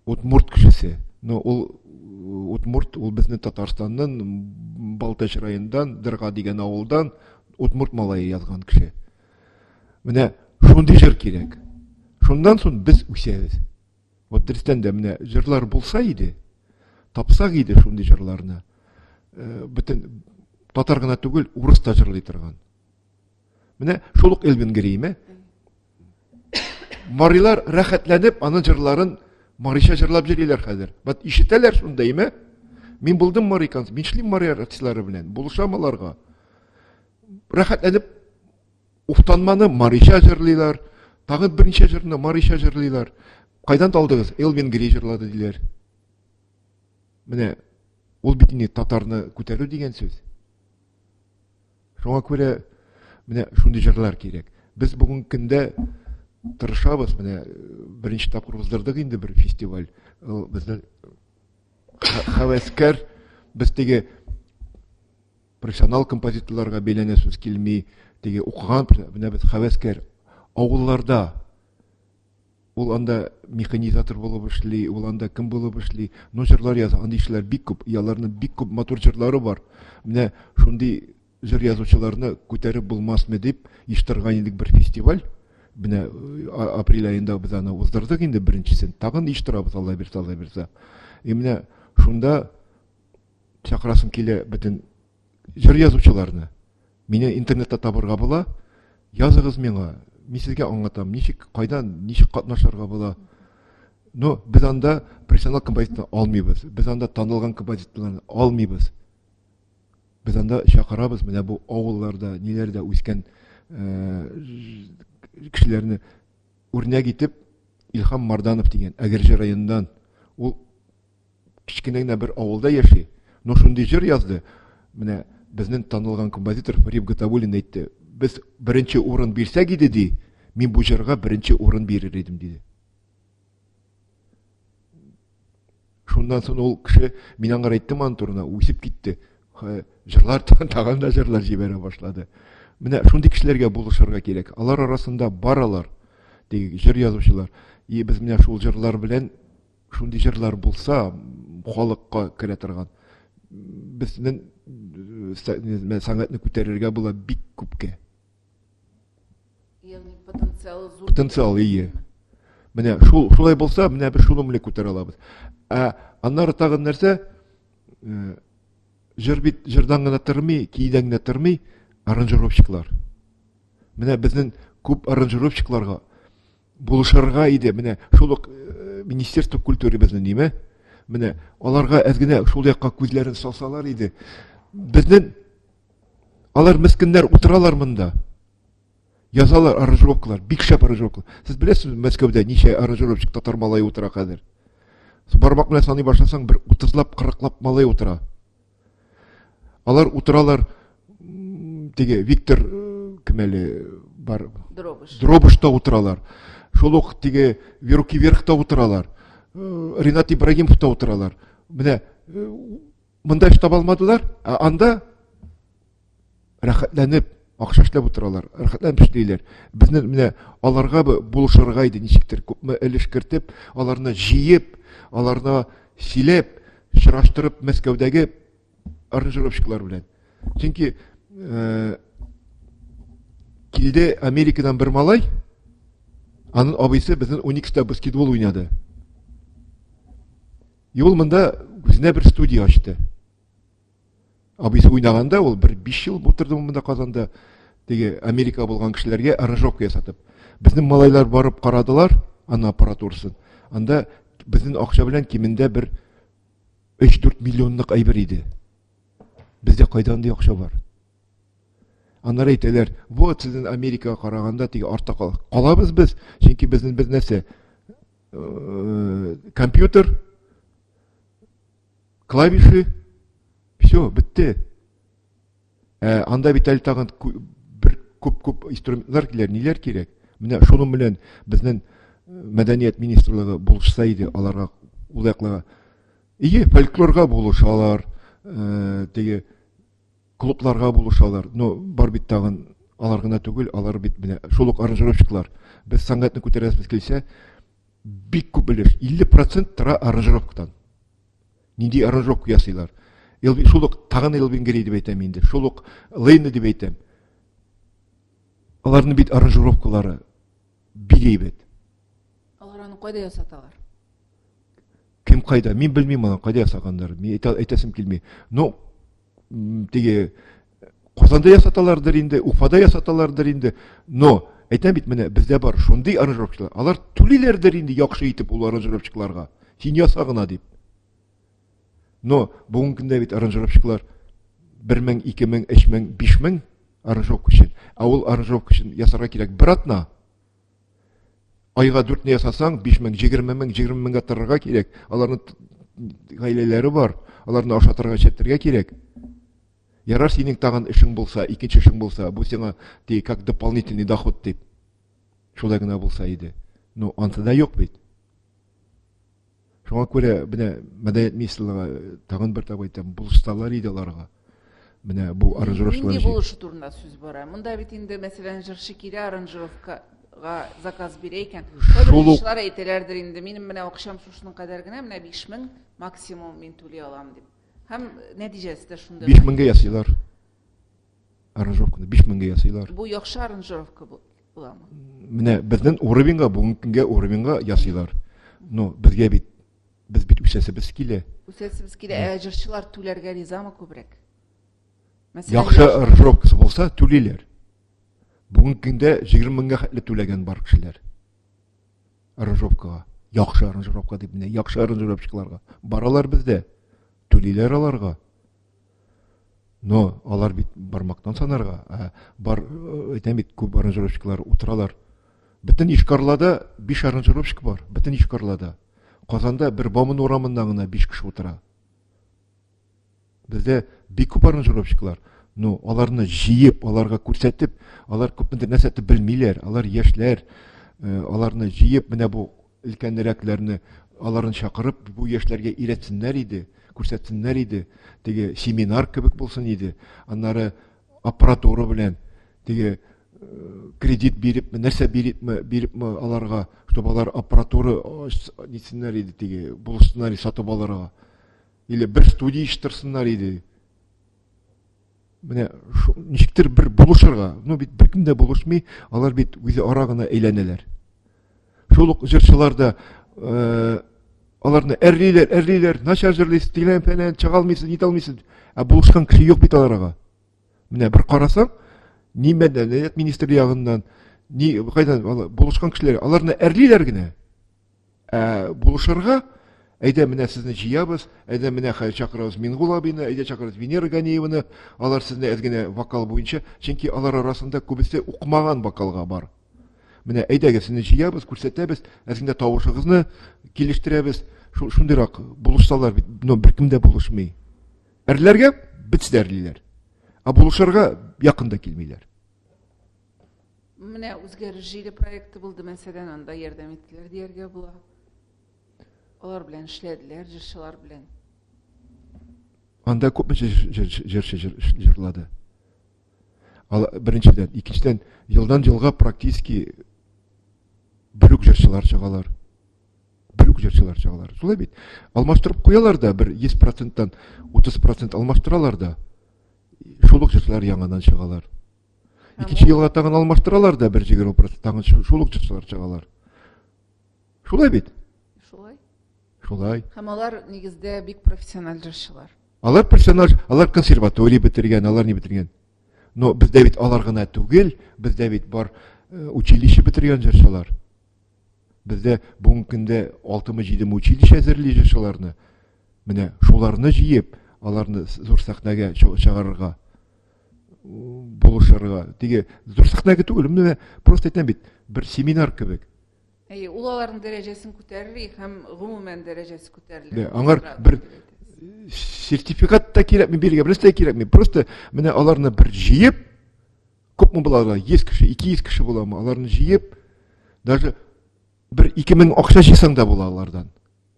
удмурт кешесе. Но ул удмурт, ул безнең Татарстаннан, Балтач районыннан, Дырга дигән авылдан удмурт малае язган кеше. Менә шундый җыр кирәк. Шуннан соң без үсәбез. Вот дөрестән дә менә җырлар булса иде, тапсак иде шундый җырларны. Э, бөтен татар гына түгел, урыс та җырлый торган. Менә шул ук Элвин Грейме. Марилар рәхәтләнеп аның җырларын марича җырлап йөриләр хәзер. Вот ишетәләр шунда, име? Мин булдым мари концерт, мин эшлим мари артистлары белән, булышам аларга. Рәхәтләнеп Уфтанманы марича җырлыйлар, тагын берничә җырны марича җырлыйлар. Кайдан алдыгыз? Элвин Грей җырлады диләр. Менә ул бит инде татарны күтәрү дигән сүз. Шуңа күрә менә шундый җырлар кирәк. Без бүгенге көндә тырышабыз, менә беренче тапкыр уздырдык инде бер фестиваль. Ул безнең хәвәскәр, без теге профессионал композиторларга бәйләнә сүз килми, теге укыган, менә без хәвәскәр авылларда ул анда механизатор булып эшли, ул анда кем булып эшли, но җырлар яза, андый кешеләр бик күп, и аларның бик күп матур җырлары бар. Менә шундый җыр язучыларны күтәреп булмасмы дип оештырган идек бер фестиваль. Менә апрель аенда без аны уздырдык инде беренчесен. Тагын оештырабыз, Алла бирсә, Алла бирсә. И менә шунда чакырасым килә бөтен җыр язучыларны. Мине интернетта табырга була. Языгыз миңа. Мин сезгә аңлатам, ничек, кайдан, ничек катнашырга була. Но без анда профессионал композиторны алмыйбыз. Без анда танылган композиторларны алмыйбыз. Без анда чакырабыз менә бу авылларда, ниләрдә үскән э, кешеләрне үрнәк итеп Илһам Марданов дигән Әгерҗе районыннан ул кечкенә генә бер авылда яши, но шундый җыр язды. Менә безнең танылган композитор Фариф Гатауллин әйтте, без беренче урын бирсәк иде ди, мин бу җырга беренче урын бирер идем диде. Шуннан соң ул кеше, мин аңа әйттем аның турында, үсеп китте. Җырлар тагын да җырлар җибәрә башлады. Менә шундый кешеләргә булышырга кирәк. Алар арасында бар алар, теге җыр язучылар. И без менә шул җырлар белән шундый җырлар булса, халыкка керә торган, безнең сәнгатьне күтәрергә була бик күпкә. Ягъни потенциалы зур. Потенциал ие. Менә шул шулай булса, менә без шуны белән күтәрә алабыз. Ә аннары тагын нәрсә? Э, җыр бит җырдан гына тормый, киедән генә тормый, аранжировщиклар. Менә безнең күп аранжировщикларга булышырга иде. Менә шул ук э, Министерство культуры безнең ниме? Менә аларга әз генә шул якка күзләрен салсалар иде. Безнең алар мескеннәр утыралар монда. Язалар аранжировкалар, бик шәп аранжировкалар. Сез беләсезме, Мәскәүдә ничә аранжировщик татар малае утыра хәзер? Бармак белән саный башласаң, бер 30лап, 40лап малай утыра. Алар утыралар, теге Виктор э, кем әле бар? Дробыш. Дробышта утыралар. Шул ук теге Веруки Верхта утыралар. Э, Ренат Ибрагимовта утыралар. Менә э, монда эш таба алмадылар, ә анда рәхәтләнеп акча эшләп утыралар, рәхәтләнеп эшлиләр. Безне менә аларга булышырга иде ничектер, күпме өлеш кертеп, аларны җыеп, аларны сөйләп, чыраштырып Мәскәүдәге аранжировщиклар белән. Чөнки э, килде Америкадан бер малай, аның абыйсы безнең Уникста баскетбол уйнады. И ул монда үзенә бер студия ачты. Абыйсы уйнаганда ул бер 5 ел утырды монда Казанда. Теге Америка булган кешеләргә аранжировка ясатып. Безнең малайлар барып карадылар аны аппаратурасын. Анда безнең акча белән кимендә бер 3-4 миллионлык әйбер иде. Бездә кайда андый акча бар? Аннары әйтәләр, вот сезнең Америкага караганда теге артта калабыз без, чөнки безнең бер нәрсә э, компьютер, клавиши, все, бетте. Ә анда бит әле тагын бер күп-күп инструментлар килә, ниләр кирәк? Менә шуның белән безнең э, мәдәният министрлыгы булышса иде аларга ул якларга. Ие, фольклорга булышалар, э, теге клубларга булышалар. Но бар бит тагын алар гына түгел, алар бит менә шул ук аранжировщиклар. Без сәнгатьне күтәрәсебез килсә, бик күп өлеш, 50% тора аранжировкадан. Нинди аранжировка ясыйлар. Шул ук тагын Элвин Грей дип әйтәм инде, шул ук Лейна дип әйтәм. Аларның бит аранжировкалары бик әйбәт. Алар аны кайда ясаталар? Кем кайда? Мин белмим аны кайда ясаганнар. Мин әйтәсем килми. Но теге Казанда ясаталардыр инде, Уфада ясаталардыр инде. Но әйтәм бит менә бездә бар шундый аранжировщиклар. Алар түлиләрдер инде яхшы итеп ул аранжировщикларга. Син яса гына дип. Но бүгенге көндә бит аранжировщиклар 1000, 2000, 3000, 5000 аранжировка өчен. Ә ул аранжировка өчен ясарга кирәк бер атна. Айга дүртне ясасаң, 5000, 20000, 20 меңгә торырга кирәк. Аларның гаиләләре бар, аларны ашатырга, эчертергә кирәк. Ярар синең тагын эшең булса, икенче эшең булса, бу сиңа ди, как дополнительный доход дип. Шулай гына булса иде. Но ансы да юк бит. Шуңа күрә менә мәдәният министрлыгы э, тагын бер тапкыр әйтәм, булышсалар иде аларга. Менә бу аранжировкалар. Нинди булышу турында сүз бара? Монда бит инде, мәсәлән, җырчы килә аранжировкага заказ бирә икән. Кайбер җырчылар әйтәләрдер инде, минем менә акчам шушының кадәр генә, менә 5000 максимум мин түли алам дип. Һәм нәтиҗәсе дә шундый. 5000гә ясыйлар. Аранжировканы 5000гә ясыйлар. Бу яхшы аранжировка буламы? Менә безнең уровеньга, бүгенге көнгә уровеньга ясыйлар. Но безгә бит без бит үсәсебез килә. Үсәсебез килә. Ә җырчылар түләргә ризамы күбрәк? Мәсәлән, яхшы аранжировкасы булса, түлиләр. Бүгенге көндә 20 меңгә хәтле түләгән бар кешеләр. Аранжировкага. Яхшы аранжировка дип менә яхшы аранжировщикларга. Баралар бездә. Түлиләр аларга. Но алар бит бармактан санарга, ә бар, э, әйтәм бит, күп аранжировщиклар утыралар. Бөтен Ишкарлада 5 аранжировщик бар, бөтен Ишкарлада. Казанда бер Бауман урамында гына 5 кеше утыра. Бездә бик күп аранжировщиклар. Ну, аларны җыеп, аларга күрсәтеп, алар күпмедер нәрсә белмиләр, алар яшьләр, э, аларны җыеп, менә бу өлкәнрәкләрне аларны чакырып, бу яшьләргә өйрәтсеннәр иде, күрсәтсеннәр иде. Теге семинар кебек булсын иде. Аннары аппаратура белән теге э, кредит бирепме, нәрсә бирепме, бирепме аларга, чтобы алар аппаратура нитсеннәр иде, теге булышсыннар иде сатып алырга. Или бер студия иштырсыннар иде. Менә ничектер бер булышырга. Ну бит беркем дә булышмый, алар бит үзе ара гына әйләнәләр. Шул ук җырчылар да э, аларны әрлиләр, әрлиләр, начар җырлыйсыз, тилән фәлән, чыга алмыйсыз, нитә алмыйсыз. Ә булышкан кеше юк бит аларга. Менә бер карасаң, ни мәдәният министры ягыннан, ни кайдан булышкан кешеләр, аларны әрлиләр генә. Ә булышырга, әйдә менә сезне җыябыз, әйдә менә хәзер чакырабыз Мингул абыйны, әйдә чакырабыз Венера Ганиеваны, алар сезне әз генә вокал буенча, чөнки алар арасында күбесе укымаган вокалга бар. Менә әйдәгез сезне җыябыз, күрсәтәбез, әз генә тавышыгызны килештерәбез. Шундыйрак булышсалар бит, но беркем дә булышмый. Әрләргә бетсе дә әрлиләр. Ә булышырга якын да килмиләр. Менә үзгәреш җиле проекты булды, мәсәлән, анда ярдәм иттеләр дияргә була. Алар белән эшләделәр, җырчылар белән. Анда күпме җырчы җырлады. Беренчедән, икенчедән, елдан елга практически бер үк җырчылар чыгалар. Бер үк җырчылар чыгалар. Шулай бит. Алмаштырып куялар да бер 100 проценттан 30 процент алмаштыралар да. Шул ук җырчылар яңадан чыгалар. Икенче елга тагын алмаштыралар да бер 20% тагын шул ук җырчылар чыгалар. Шулай бит? Шулай. Шулай. Һәм алар нигездә бик профессиональ җырчылар. Алар профессиональ, алар консерватория бетергән, алар ни бетергән. Но бездә бит алар гына түгел, бездә бит бар э, училище бетергән җырчылар. Бездә бүгенге көндә 6-мы 7-ме училище әзерли җырчыларны. Менә шуларны җыеп, аларны зур сәхнәгә чыгарырга булышырга. Теге зур сәхнәгә түгел, менә просто әйтәм бит, бер семинар кебек. Әйе, ул аларның дәрәҗәсен күтәрер һәм гомумән дәрәҗәсе күтәрелер. Да, аңар бер сертификат та кирәкми бирергә, берсе дә кирәкми. Просто менә аларны бер җыеп, күпме була алар? 100 кеше, 200 кеше буламы? Аларны җыеп, даже бер 2000 акча җыйсаң да була алардан.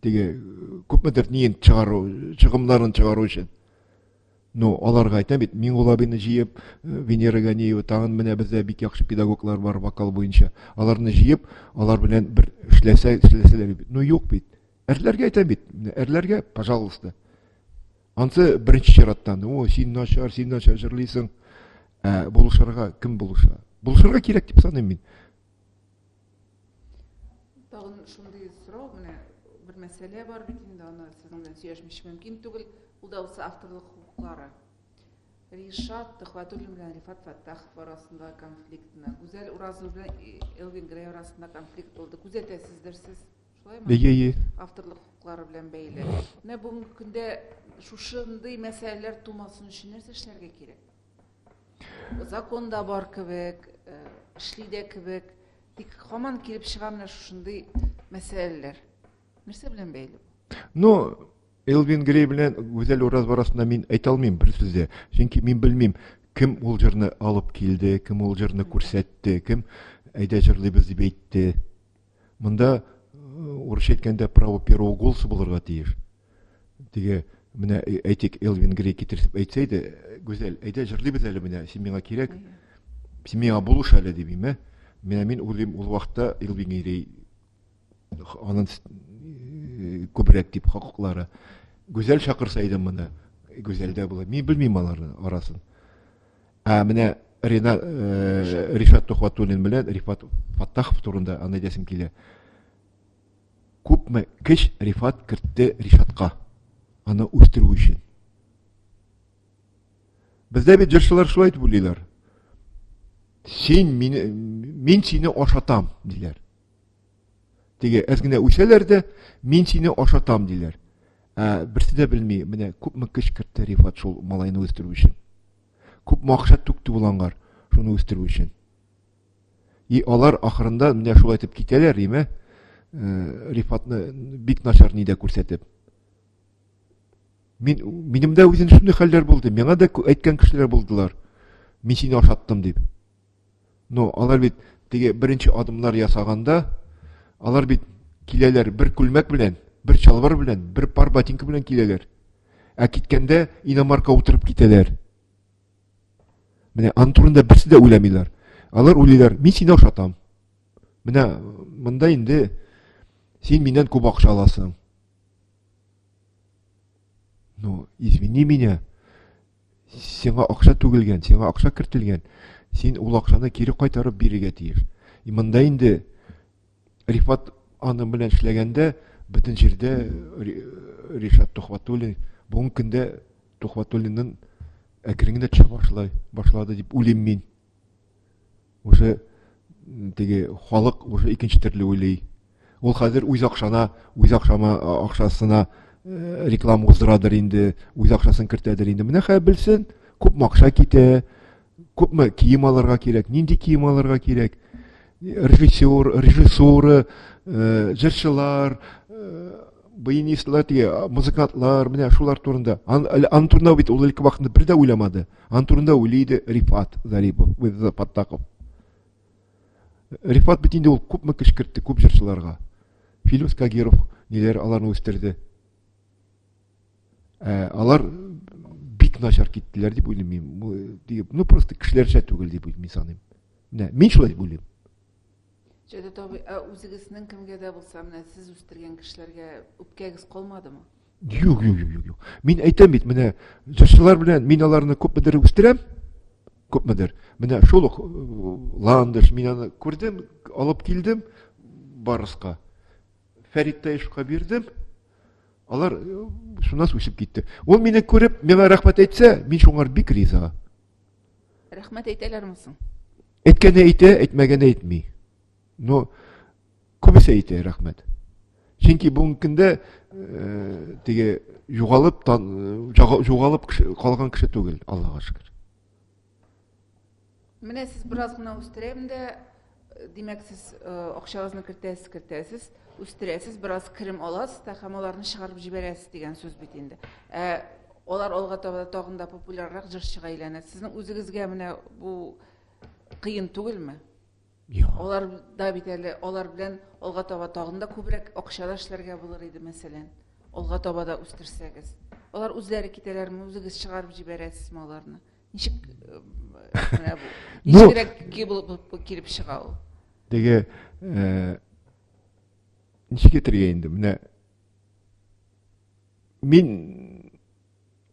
Теге күпмедер ниен чыгару, чыгымнарын чыгару өчен. Ну, аларга әйтәм бит, Миңгул абыйны җыеп, э, Венера Ганиева, тагын менә бездә бик яхшы педагоглар бар вокал буенча. Аларны җыеп, алар белән бер эшләсә, эшләсәләр бит. Ну, юк бит. Әрләргә әйтәм бит, әрләргә, пожалуйста. Ансы беренче чираттан, о, син начар, син начар җырлыйсың. Ә булышырга кем булыша? Булышырга кирәк дип саныйм мин. Тагын шундый сорау, менә бер мәсьәлә бар бит инде, аны сезнең белән сөйләшмичә мөмкин түгел. Ул да булса авторлык хокуклары. Ришат Төхвәтуллин белән Рифат Фәттахов арасында конфликтны, Гүзәл Уразова белән Элвин Грей арасында конфликт булды. Күзәтәсездер сез, шулаймы? Әйе, әйе. Авторлык хокуклары белән бәйле. Менә бүгенге көндә шушындый мәсьәләләр тумасын өчен нәрсә эшләргә кирәк? Закон да бар кебек, э, эшли дә кебек. Тик һаман килеп чыга менә шушындый мәсьәләләр. Нәрсә белән бәйле бу? Ну, Элвин Грей белән Гүзәл Уразова арасында мин әйтә алмыйм бер сүз дә. Чөнки мин белмим, кем ул җырны алып килде, кем ул җырны күрсәтте, кем әйдә җырлыйбыз дип әйтте. Монда э, урысча әйткәндә право первого голоса булырга тиеш. Теге менә э, әйтик, Элвин Грей китереп әйтсә иде, Гүзәл, әйдә җырлыйбыз әле менә, син миңа кирәк, син миңа булыш әле дип, име? Менә мин уйлыйм, ул вакытта Элвин Грей аның э, күбрәк дип хокуклары. Гүзәл чакырса иде моны, Гүзәлдә була. Мин белмим аларны арасын. Ә менә Рена, э, Ришат Тухватуллин белән Рифат Фаттахов турында аны әйтәсем килә. Күпме көч Рифат кертте Ришатка, аны үстерү өчен. Бездә бит җырчылар шулай итеп уйлыйлар. Син мине, мин сине ашатам, диләр. Теге әз генә үсәләр дә, мин сине ашатам, диләр. Ә берсе дә белми, менә күпме көч кертте Рифат шул малайны үстерү өчен. Күпме акча түкте ул аңар шуны үстерү өчен. И алар ахырында менә шулай итеп китәләр, име? Э, Рифатны бик начар нидә күрсәтеп. Мин минем дә үзем шундый хәлләр булды. Миңа да әйткән кешеләр булдылар. Мин сине ашаттым дип. Но алар бит теге беренче адымнар ясаганда, алар бит киләләр бер күлмәк белән, бер чалбар белән, бер пар ботинка белән киләләр. Ә киткәндә иномарка утырып китәләр. Менә аның турында берсе дә уйламыйлар. Алар уйлыйлар, мин сине ошатам. Менә монда инде син миннән күп акча аласың. Ну, извини меня. Сиңа акча түгелгән, сиңа акча кертелгән. Син ул акчаны кире кайтарып бирергә тиеш. И монда инде Рифат аның белән эшләгәндә бөтен җирдә Ришат Тухватуллин бүгенге көндә Тухватуллинның әкрен генә төшә башлай, башлады дип уйлыйм мин. Уже теге халык уже икенче төрле уйлый. Ул хәзер үз акчана, үз акчама акчасына э, реклама уздырадыр инде, үз акчасын кертәдер инде. Менә хәзер белсен, күпме акча китә, күпме кием алырга кирәк, нинди кием алырга кирәк. Режиссер, режиссура, э, җырчылар, э, баянистлар, теге музыкантлар, менә шулар турында. Ан, ан турында бит ул элек вакытында бер дә уйламады. Ан турында уйлый иде Рифат Зарипов, Фаттахов. Рифат бит инде ул күпме көч кертте күп җырчыларга. Филүс Кагиров ниләр аларны үстерде. Ә, алар бик начар киттеләр дип уйлыйм мин. Ну, просто кешеләрчә түгел дип мин саныйм. Менә мин шулай дип уйлыйм. Җәүдәт абый, ә үзегезнең кемгә дә булса, менә сез үстергән кешеләргә үпкәгез калмадымы? Юк, юк, юк, юк. Мин әйтәм бит, менә җырчылар белән мин аларны күпмедер үстерәм, күпмедер. Менә шул ук э, Ландыш, мин аны күрдем, алып килдем Барыска. Фәрит Таишевка бирдем. Алар э, шуннан үсеп китте. Ул мине күреп, миңа рәхмәт әйтсә, мин шуңар бик риза. Рәхмәт әйтәләрме соң? Әйткәне әйтә, әйтмәгәне әйтми. Но күбесе әйтә рәхмәт. Чөнки бүгенге көндә э, теге югалып тан, югалып калган кеше түгел, Аллага шөкер. Менә сез бераз гына үстерәм дә, димәк, сез э, акчагызны кертәсез, кертәсез, үстерәсез, бераз керем аласыз да һәм аларны чыгарып җибәрәсез дигән сүз бит инде. Ә алар алга таба да тагын да популяррак җырчыга әйләнә. Сезнең үзегезгә менә бу кыен түгелме? Юк. Алар да бит әле алар белән алга таба тагын да күбрәк акча да эшләргә булыр иде, мәсәлән. Алга таба да үстерсәгез. Алар үзләре китәләрме, үзегез чыгарып җибәрәсезме аларны? Ничек э, менә бу? Ну, Ничегрәк булып килеп чыга ул? Теге э, ничек әйтергә инде? Менә Мин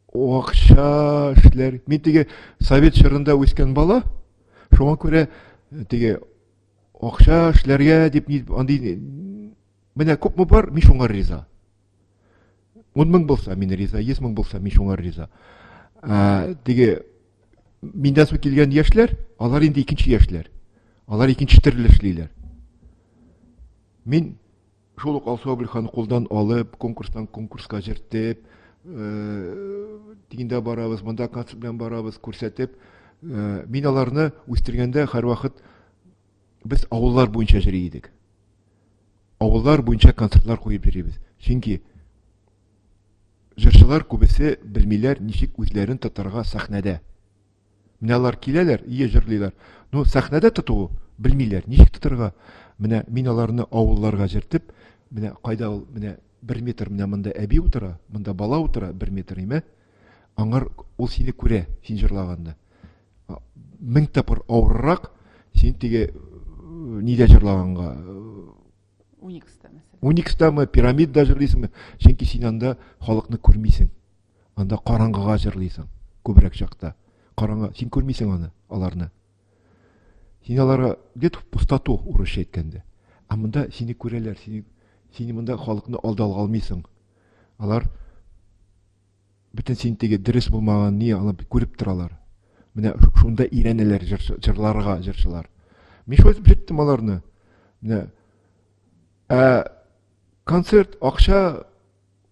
акча эшләр, мин теге совет чорында үскән бала, шуңа күрә э, теге акча эшләргә дип ни андый менә күпме бар, мин шуңа риза. 10 мең булса, мин риза, 100 мең булса, мин шуңа риза. Ә, теге миндән соң килгән яшьләр, алар инде икенче яшьләр. Алар икенче төрле эшлиләр. Мин Шул ук Алсу Әбелханны кулдан алып, конкурстан конкурска җыртып, тегендә барабыз, монда концерт белән барабыз, күрсәтеп, мин аларны үстергәндә һәрвакыт без авыллар буенча йөри идек. Авыллар буенча концертлар куеп йөрибез. Чөнки җырчылар күбесе белмиләр, ничек үзләрен тотарга сәхнәдә. Менә алар киләләр, ие җырлыйлар. Ну, сәхнәдә тоту белмиләр, ничек тотарга. Менә мин аларны авылларга җыртып, менә кайда ул, менә бер метр менә монда әби утыра, монда бала утыра, бер метр име. Аңар ул сине күрә, син җырлаганны. Мең тапкыр авыррак син теге нидә җырлаганга. Уникста, мәсәлән. Уникстамы, пирамидда җырлыйсыңмы? Чөнки син анда халыкны күрмисең. Анда караңгыга җырлыйсың күбрәк чакта. Караңгы, син күрмисең аны, аларны. Син аларга где-то в пустоту, урысча әйткәндә. Ә монда сине күрәләр, сине, сине монда халыкны алдала алмыйсың. Алар бөтен син теге дөрес булмаган ни алып күреп торалар. Менә шунда өйрәнәләр җырларга җырчылар. Мин шулай итеп җырттым аларны. Менә ә концерт, акча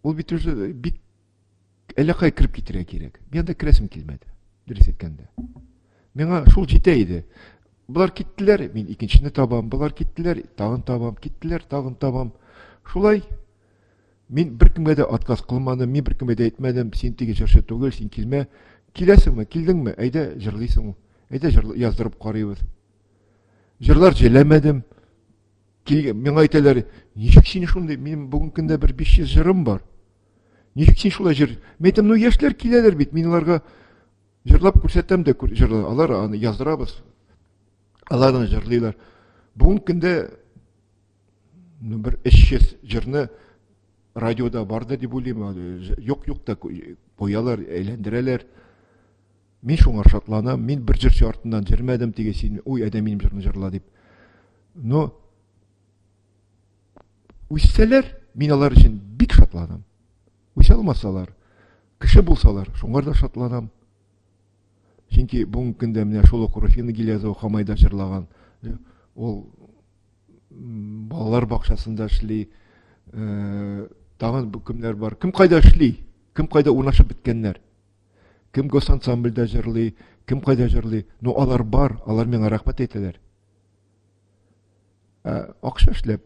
Ул бит уже бик әллә кая кереп китәргә кирәк. Мин анда керәсем килмәде, дөрес әйткәндә. Миңа шул җитә иде. Болар киттеләр, мин икенчене табам, болар киттеләр, тагын табам, киттеләр, тагын табам. Шулай мин беркемгә дә отказ кылмадым, мин беркемгә дә әйтмәдем, син теге җырчы түгел, син килмә. Киләсеңме, килдеңме? Әйдә, җырлыйсың. Әйдә, җыр яздырып карыйбыз. Җырлар җеләмәдем. Кил, миңа әйтәләр, ничек син шундый, минем бүгенге көндә бер 500 җырым бар. Ничек син шулай җыр? Мин әйтәм, ну яшьләр киләләр бит, мин аларга Җырлап күрсәтәм дә җырлар. Алар аны яздырабыз. Алар аны җырлыйлар. Бүгенге көндә ну, бер 300 җырны радиода барды дип уйлыйм. Юк, юк та куялар, әйләндерәләр. Мин шуңа шатланам. Мин бер җырчы артыннан җырмадым теге син, ой, әйдә минем җырны җырла дип. Но үссәләр, мин алар өчен бик шатланам. Үсә алмасалар, кеше булсалар, шуңар да шатланам. Чөнки бүгенге көндә менә шул ук Руфина Гилязова Хамайда җырлаган. Ул балалар бакчасында эшли. Э, тагын кемнәр бар? Кем кайда эшли? Кем кайда урнашып беткәннәр? Кем госансамбльдә җырлый, кем кайда җырлый? Ну, алар бар, алар миңа рәхмәт әйтәләр. Ә акча эшләп,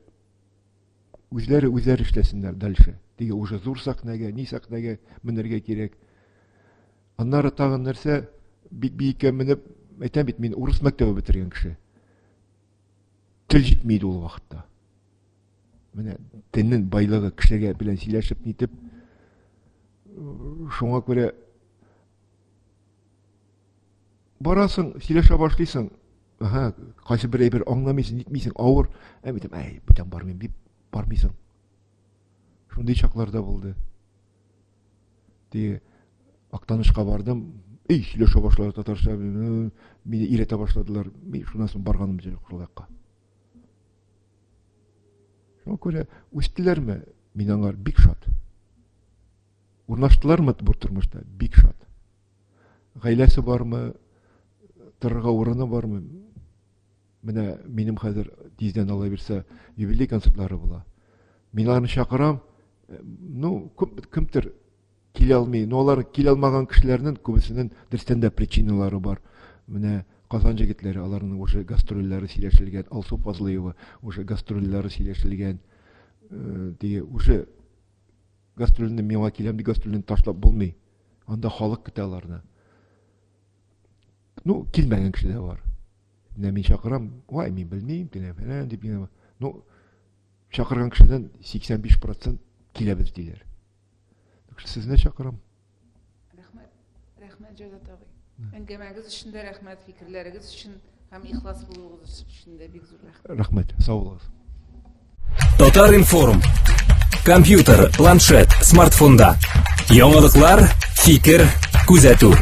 Үзләре үзләре эшләсеннәр дальше. Теге уже зур сәхнәгә, ни сәхнәгә менергә кирәк. Аннары тагын нәрсә, бик биеккә менеп, әйтәм бит, мин урыс мәктәбе бетергән кеше. Тел җитми иде ул вакытта. Менә телнең байлыгы кешегә белән сөйләшеп нитеп, шуңа күрә барасың, сөйләшә башлыйсың, Ага, кайсы бер әйбер аңламыйсың, нитмисең, авыр. Ә әйтәм, әй, бүтән бармыйм дип бармыйсың. Шундый чаклар да булды. Теге Актанышка бардым, эй, сөйләшә башладылар татарча, мине өйрәтә башладылар. Мин шуннан соң барганым юк шул якка. Шуңа күрә үстеләрме, мин аңар бик шат. Урнаштылармы бу тормышта, бик шат. Гаиләсе бармы, торырга урыны бармы? Менә минем хәзер тиздән алла бирсә юбилей концертлары була. Мин аларны чакырам. Ну, күп кемдер килә алмый. Но алар килә алмаган кешеләрнең күбесенең дөрестән дә причиналары бар. Менә Казан җегетләре, аларның уже гастрольләре сөйләшелгән, Алсу Фазлыева уже гастрольләре сөйләшелгән. Э, теге уже гастрольне миңа киләм дип гастрольне ташлап булмый. Анда халык көтә аларны. Ну, килмәгән кеше дә бар. Менә мин чакырам, ой, мин белмим, киләм, фәлән дип. Ну, чакырган кешедән 85% киләбез диләр. Так что сезне чакырам. Рәхмәт. Рәхмәт, Җәүдәт абый. Әңгәмәгез өчен дә рәхмәт, фикерләрегез өчен һәм ихлас булуыгыз өчен дә бик зур рәхмәт. Рәхмәт, сау булыгыз. Татар информ. Компьютер, планшет, смартфонда. Яңалыклар, фикер, күзәтү.